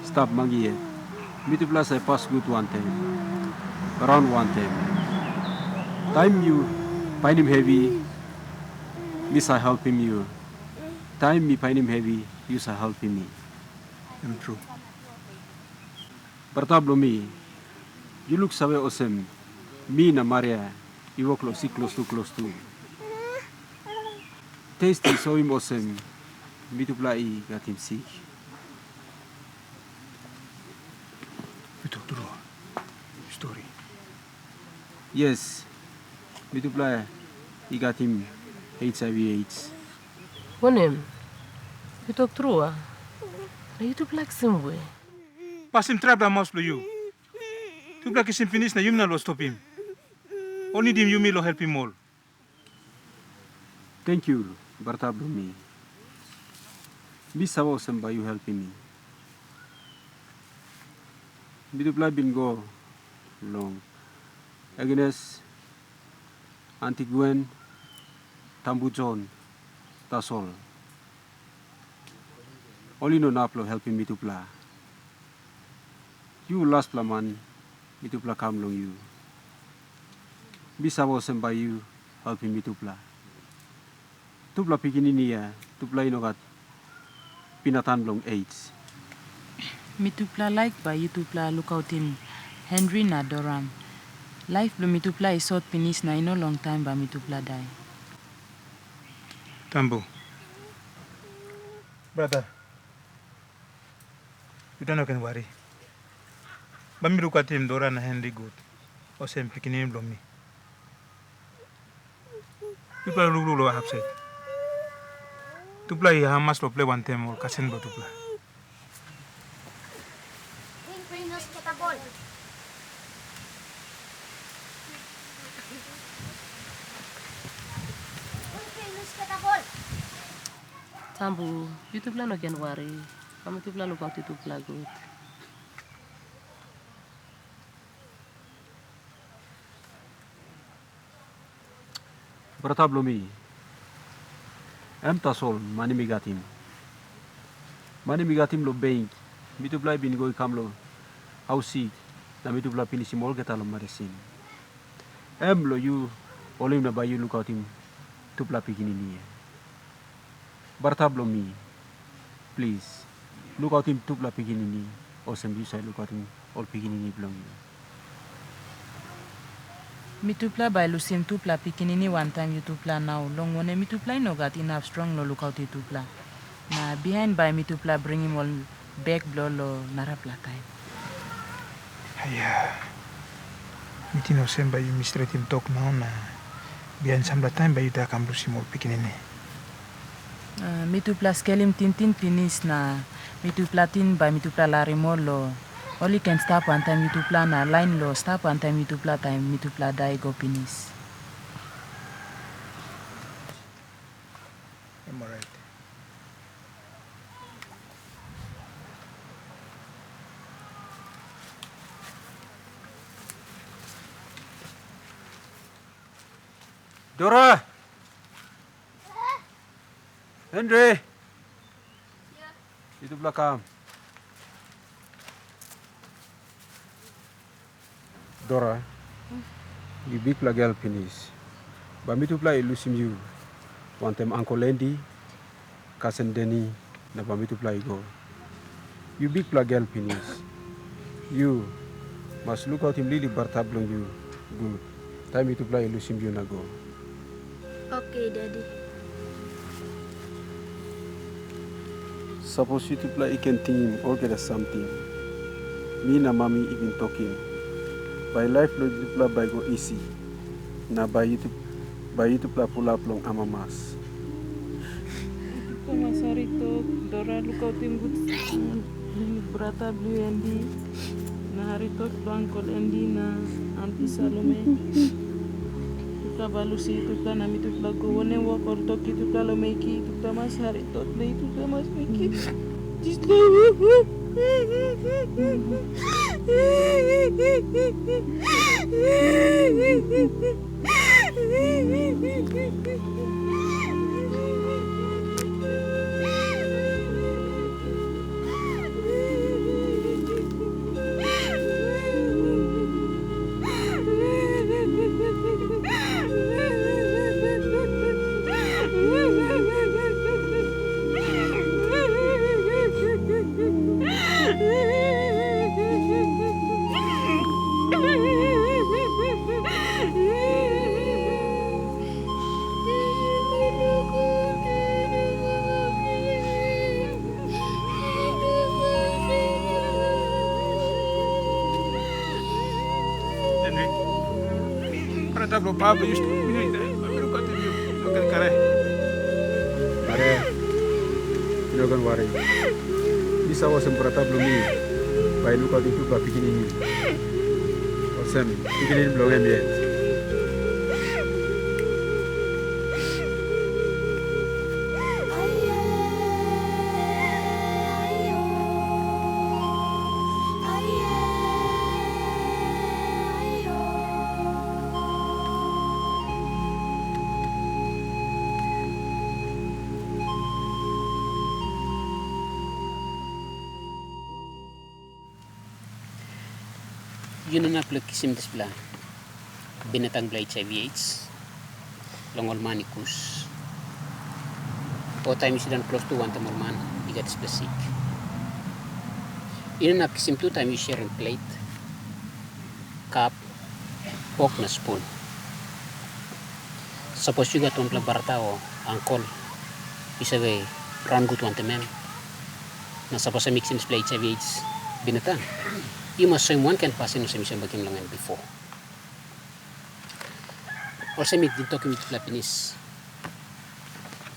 stap mangi yet, mitupela save pas gut wantaim, raun wantaim. Taim yu painim hevi, mi save helpim yu. Taim mi painim hevi, yu save helpim mi. Em tru. Brata bilong mi, yu luksave olsem, mi na Maria i wok long sik klostu klostu. Test i soim olsem mitupela i gatim sik. Yu tok tru. Stori. Yes, mitupela i gatim H I V AIDS. Wanem? Yu tok tru, a? Na yutupela kisim we? Pasim trapela maus bilong yu. Tupela kisim pinis na yumi no lo stopim. Ol nidim yumi lo helpim ol. Tenkyu, brata bilong mi. Mi save olsem bai yu helpim mi. Mitupela bin go long Agnes, Antiguen, Tambu Jon, tasol ol i no inap long helpim mitupela. Yu laspela man mitupela kam long yu. Mi save olsem bai yu helpim mitupela. Tupela pikinini ya, tupela i no gat pinatan bilong AIDS. Mitupela laik bai yutupela lukautim Henry na Doram. Laip bilong mitupela i sot pinis na i no longtaim bai mitupela dai. Tambu. Brata, yupela no ken wari. Bai mi lukautim Dora na Henry gut, olsem pikinini bilong mi. Yupela lukluk long hapsait. Tupela i amamas long ples wantaim ol kasen bilong tupela. Tambu, yutupela no ken wari. Bai mitupela lukautim tupela gut. Brata bilong mi, em tasol mani mi gatim. Mani mi gatim long bank, mitupela i bin go i kam long haus sik, na mitupela pinisim olgeta long medisin. Em long yu holim na bai yu lukautim tupela pikinini ya. Brata bilong mi, plis, lukautim tupela pikinini, olsem yu save lukautim ol pikinini bilong yu. Mitupela bai lusim tupela pikinini wantaim yutupela nau, long wanem, mitupela i no gat inap strong long lukautim tupela. Na bihain bai mitupela bringim ol bek bilong lo narapela taim. Aia, mi ting olsem bai yumi stretim tok nau na bihain sampela taim bai yu dai kam lusim ol pikinini. A, mitupela skelim tingting pinis na mitupela ting bai mitupela larim ol lo ol i ken stap wantaim yutupela na lain lo stap wantaim yutupela taim mitupela dai go pinis. Em orait. Dora! Henry! Yutupela kam. Dora, yu bikpela gel pinis. Bai mitupela i lusim yu wantaim ankol Andy, kasen Deni, na bai mitupela i go. Yu bikpela gel pinis. Yu mas lukautim lili brata bilong yu gut, taim mitupela i lusim yu na go. Oke, Dedi. Sapos yutupela i ken tingim olgeta samting mi na mami i bin tokim, bai laip bilong yutupela bai i go isi, na bai yutup-, bai yutupela pulap long amamas. Yutupela mas harim tok, Dora, lukautim gut, mm, brata bilong yu Andy. Na harim tok bilong ankol Andy na anti Salome. Yutupela bai lusim yutupela na mitupela go. Wanem wok ol tok yutupela long mekim, yutupela mas harim tok na yutupela mas mekim. Dispela. Brata bilong papa bilong yu stap pinis, mi no inda, mi no gat yu, no ken kare. Maria, yu no ken wari. Mi save olsem brata bilong mi bai i lukautim tupela pikinini. Olsem, pikinini bilong em yet. Yu no inap long kisim dispela binatang bilong H I V AIDS long ol man i kus, o taim yu sindaun klostu wantaim ol man i gat dispela sik. Yu no inap kisim tu taim yu sharim plet, kap, pok na spun. Sapos yu gat wanpela brata o ankol yu save raun gut wantaim em, na sapos em i kisim dispela H I V AIDS binatang, yu mas soim wankain pasin olsem yu save mekim long em bipo. Olsem mi bin tokim yutupela pinis,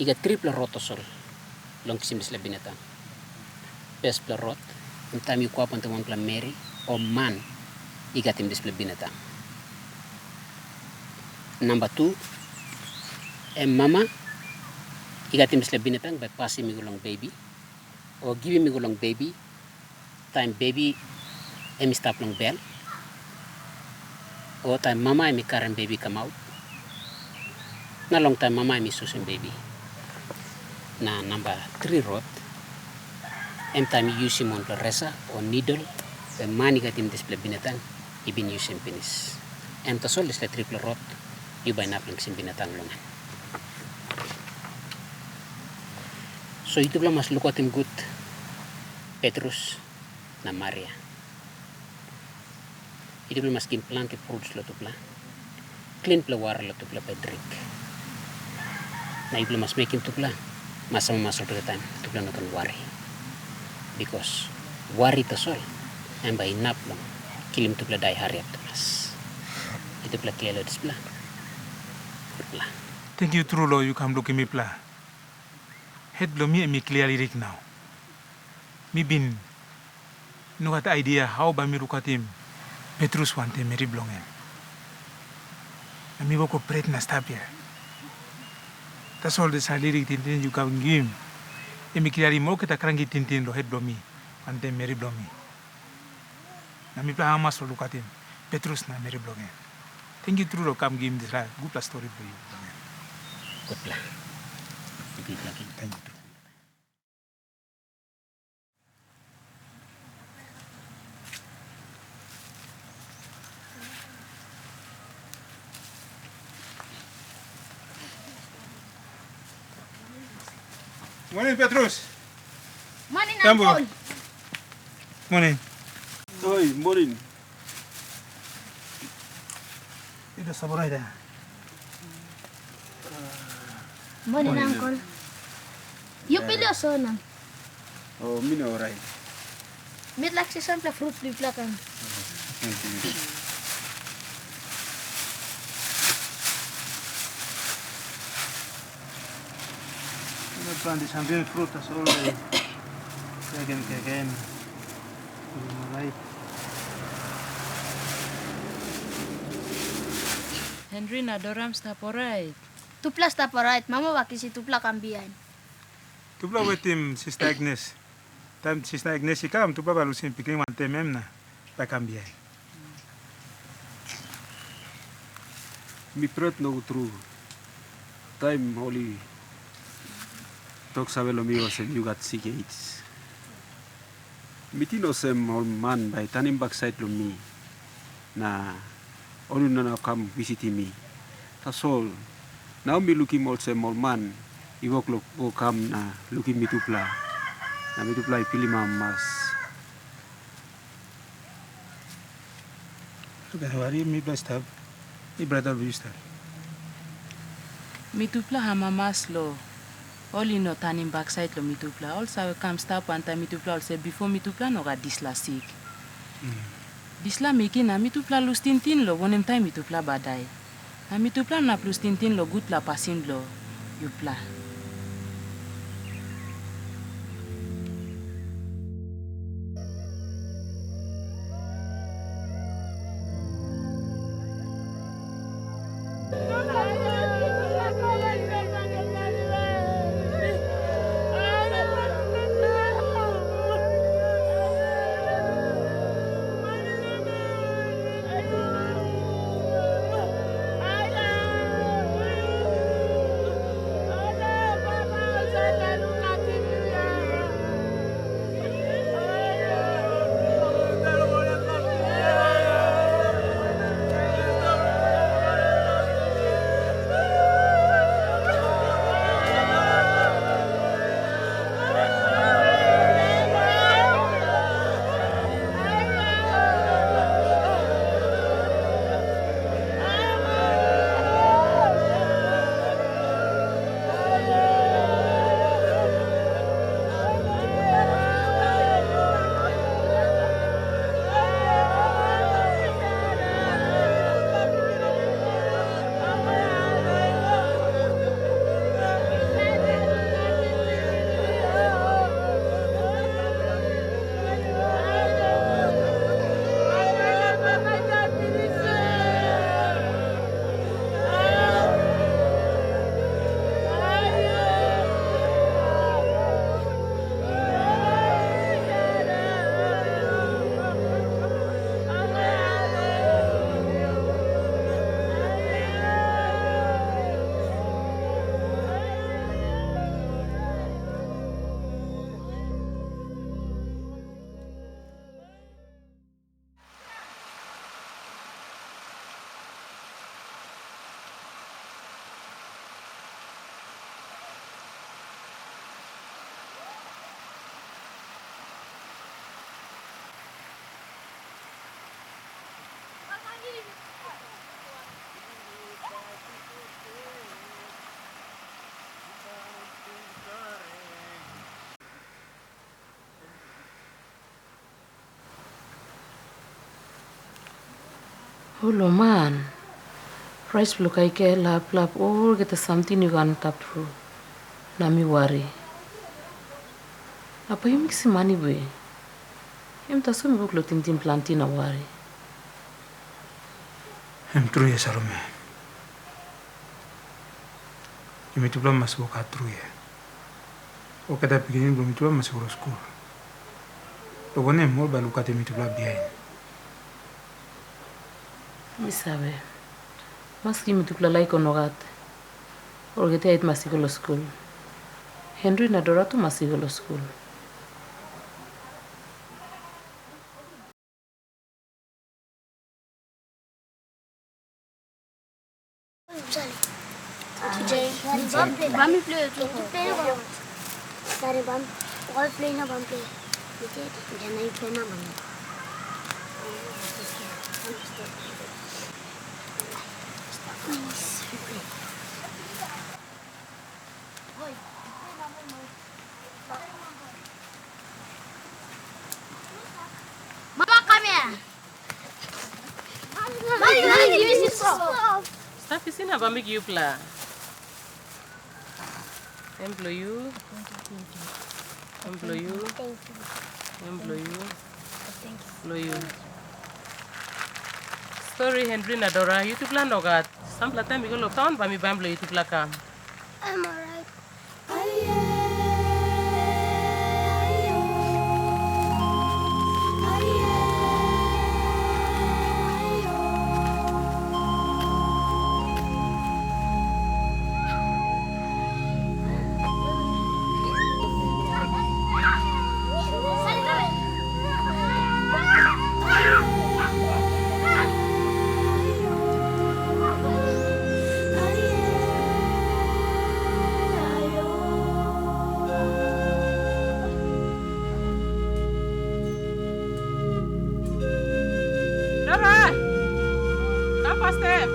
i gat tripela rot tasol long kisim dispela binatang. Fespela rot, em taim yu go ap wantaim wanpela meri o man i gatim dispela binatang. Namba tu, em mama i gatim dispela binatang bai pasim i go long bebi, o givim i go long bebi, taim bebi em i stap long bel, o taim mama em i karim bebi i kamap, na long taim mama em i susim bebi. Na namba tri rot, em taim yu yusim wanpela resa o nidol, em man i gatim dispela binatang i bin yusim pinis. Em tasol dispela tripela rot yu bai inap long kisim binatang long en. So yutupela mas lukautim gut Petrus na Maria. Yutupela mas givim planti fruts long tupela, klinpela wara long tupela bai dring. Na yupela mas mekim tupela mas amamas olgeta taim, tupela no ken wari. Bikas wari tasol em bai inap long kilim tupela dai hariap tumas. Yutupela klia long dispela? Gutpela. Tenkyu tru long yu kam lukim mipela. Het bilong mi em i klia liklik nau. Mi bin no gat aidia hau bai mi lukautim Petrus wantaim meri bilong en. Na mi wok pret na stap hia. Tasol dispela liklik tingting yu kam givim, em i kliarim olgeta kranki tingting long het bilong mi wantaim meri bilong mi. Na mipela amamas long lukautim Petrus na meri bilong en. Tenkyu tru long kam givim dispela gutpela stori bilong yu bilong en. Gutpela. Tenkyu tru. Moning, Petrus. Moning, Tambu. Uncle. Moning. Oi, moning. Ito sa barai da. Moning, Uncle. Yu pili o so nang? O, mi no orait. Mi laik si sampela frut bilong yupela kam. Mi no planti samting frut tasol de. Keken, keken. Orait. Henry na Doram stap orait. Tupela stap orait, mama bai kisim tupela kam bihain. Tupela wetim Sista Agnes. Taim Sista Agnes i kam, tupela bai lusim pikinini wantaim em na bai kam bihain. Mi pret nogut tru. Taim ol i tok save long mi olsem yu gat sik AIDS. Mi ting olsem ol man bai i tanim baksait long mi, na ol i no inap kam visitim mi. Tasol nau mi lukim olsem ol man i wok long go kam na lukim mitupela, na mitupela i pilim amamas. Yu ken wari, mipela i stap. Mi brata bilong yu stap. Mitupela amamas long ol i no tanim baksait long mitupela. Ol save kam stap wantaim mitupela olsem bipo mitupela no gat dispela sik. Mm. Dispela miki na mitupela lus tingting long wanem taim mitupela bai dai. Na mitupela inap lus tingting long gutpela pasin bilong yupela. Olo man, prais bilong kaikai, laplap, olgeta samting i go antap tru, na mi wari. Na bai yu miksim mani we? Em tasol mi wok long tingting planti na wari. Em tru ya, Salome. Yumi tupela mas wok hat tru ya. Olgeta pikinini bilong mitupela mas i go long skul. Long wanem, ol bai i lukautim mitupela bihain. Mi save, maski mitupela laik o nogat, olgeta yet mas i go long skul. Henry na Dora tu mas i go long skul. Bam mi play tu. Dari bam, all play na bam play. Jangan play na bam. Mama, come here. Mama, give me some soap. Stap isi na bai mi givim yupela. Em bilong yu. Em bilong yu. Em bilong yu. Bilong yu. Stori Henry na Dora, yutupela nogat. Sampela taim mi go long taun, bai mi baim bilong yutupela kam. Em orait. Dora, kam fastaim.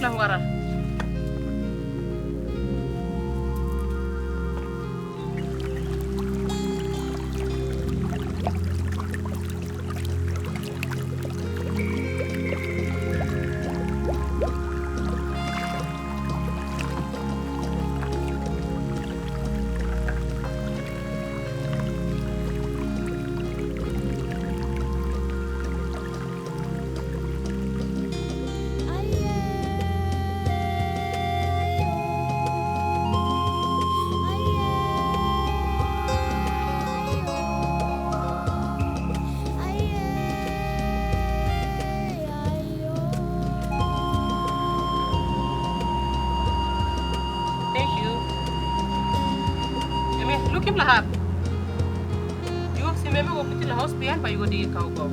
Long wara. Thank you. Eme, lukim la hap. Yu wok si meme go puti la haus bihain bai yu go digi kau go.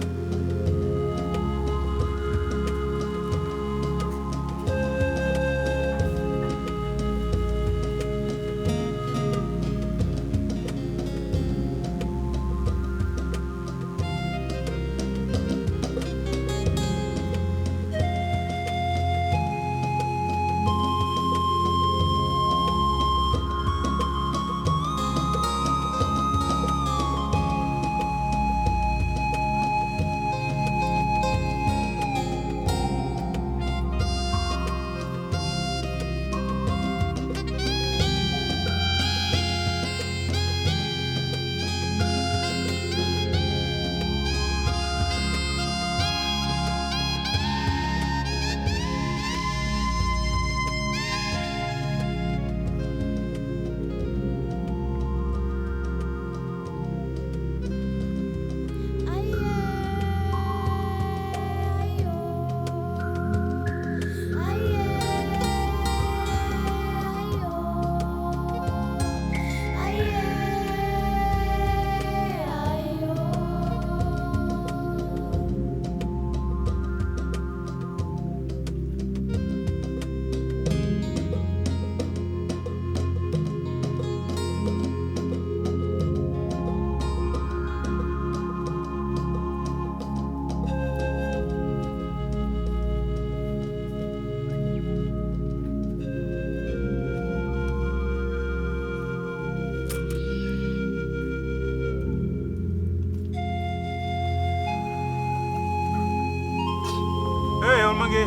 Hei, ol mangi.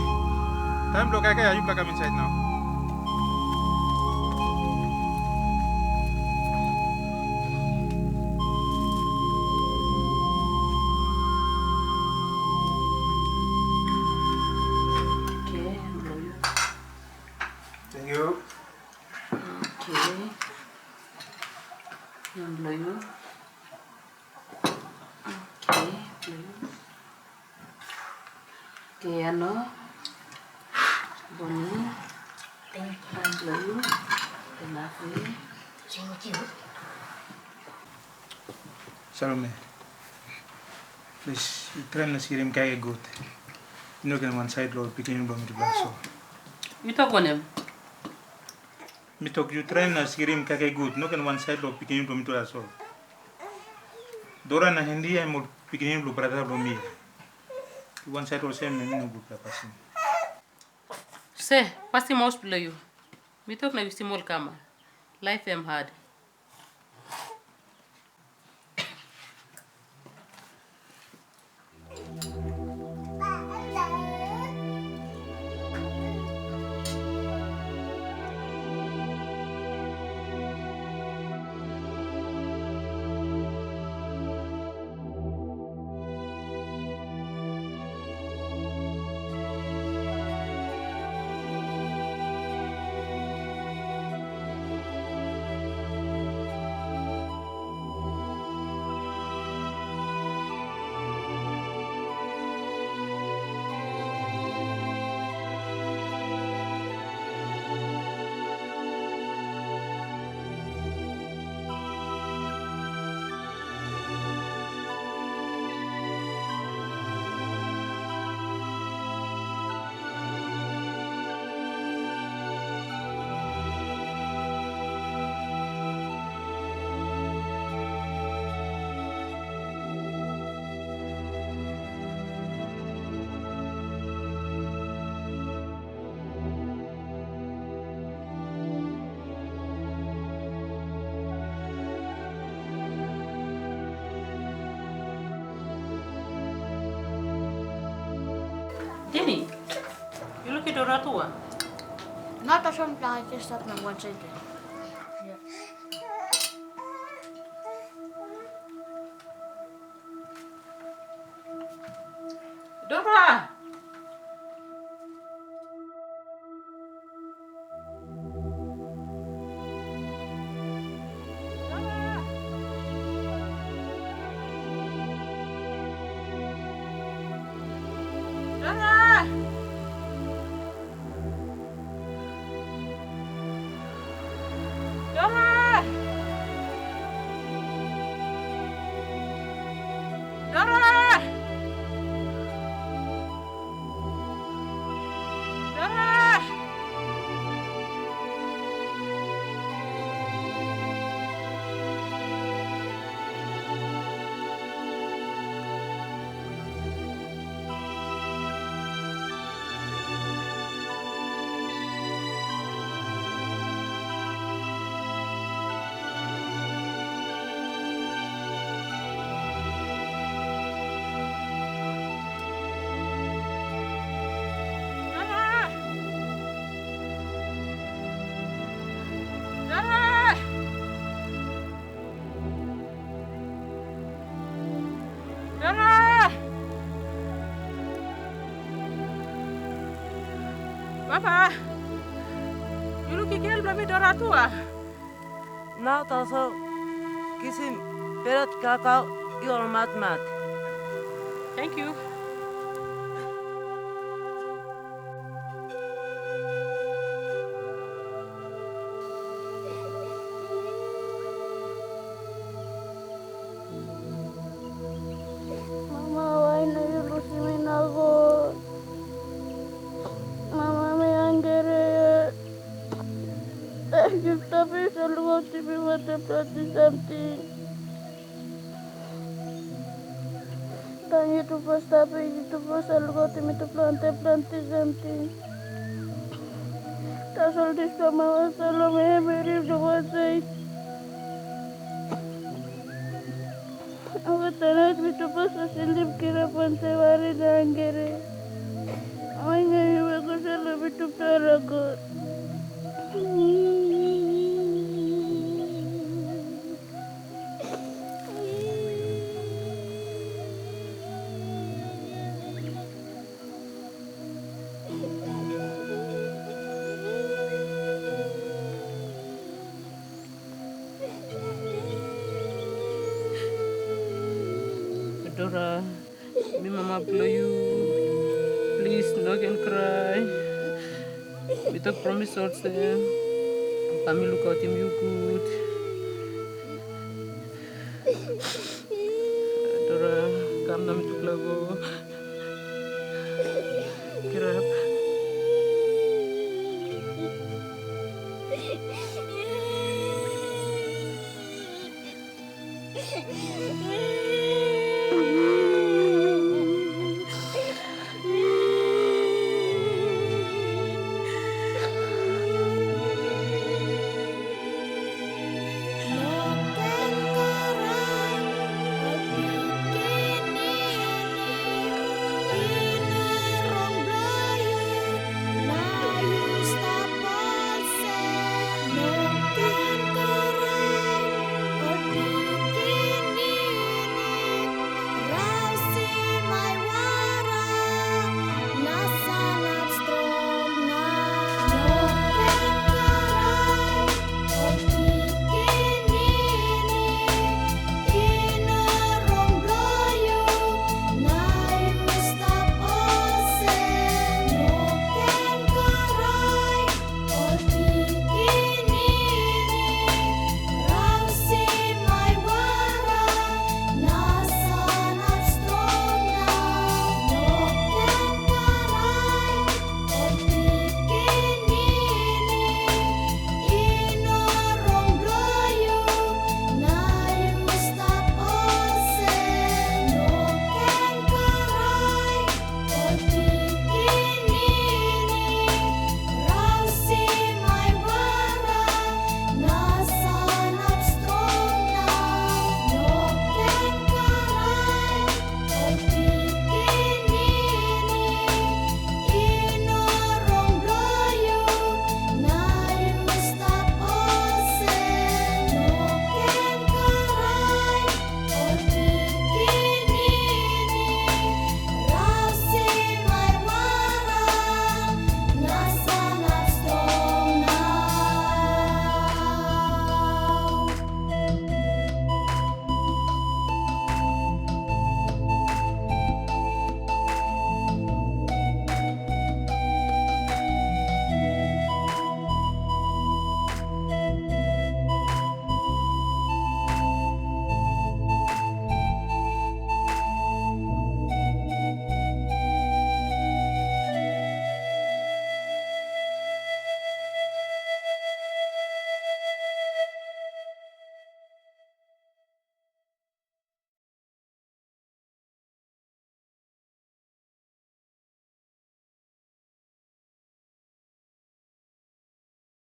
Taim bilong kaikai, yupela kam insait nau. Oke, bilong yu. Thank you. Oke. Yang bilong yu. Oke, bilong yu. Oke, ano. Boni. Thank you. Bilong yu. Enough, ya. Thank you. Salome, plis, yu traim na skelim kaikai gut. Yu no ken wansaid long pikinini bilong mitupela tasol. Yu tok wanem? Mi tok yu traim na skelim kaikai gut, no ken wansaid long pikinini bilong mitupela tasol. Dora na Henry em ol pikinini bilong brata bilong mi. Yu wansaid olsem, em i no gutpela pasin. Se, pasim haus bilong yu. Mi tok na yu simol kama. Laip em hat. Dora tu a? Nata som ta ke stat na wan sente. Dora! Dora! Dora! Dora! Dora! Dora! Papa, yu lukim gel bilong mi Dora tu a? Nau tasol kisim perot kakau i ol matmat. Thank you. Mama, wai na yu lusim mi nogut? Mama, mi hangre yet. Yu stap yu sa lukautim mi wantaim planti samting. Taim yutupela stap, yutupela sa lukautim mitupela wantaim planti samting. Tasol dispela mama sa long em meri bilong wan sait. Olgeta nait mitupela sa slip kirap wantaim wari na hangre. Oinge yu wek olsem long mitupela na God. Dora, mi mama bilong yu, plis no ken krai. Mi tok promis olsem, bai mi lukautim yu gut. Dora, kam na mitupela go.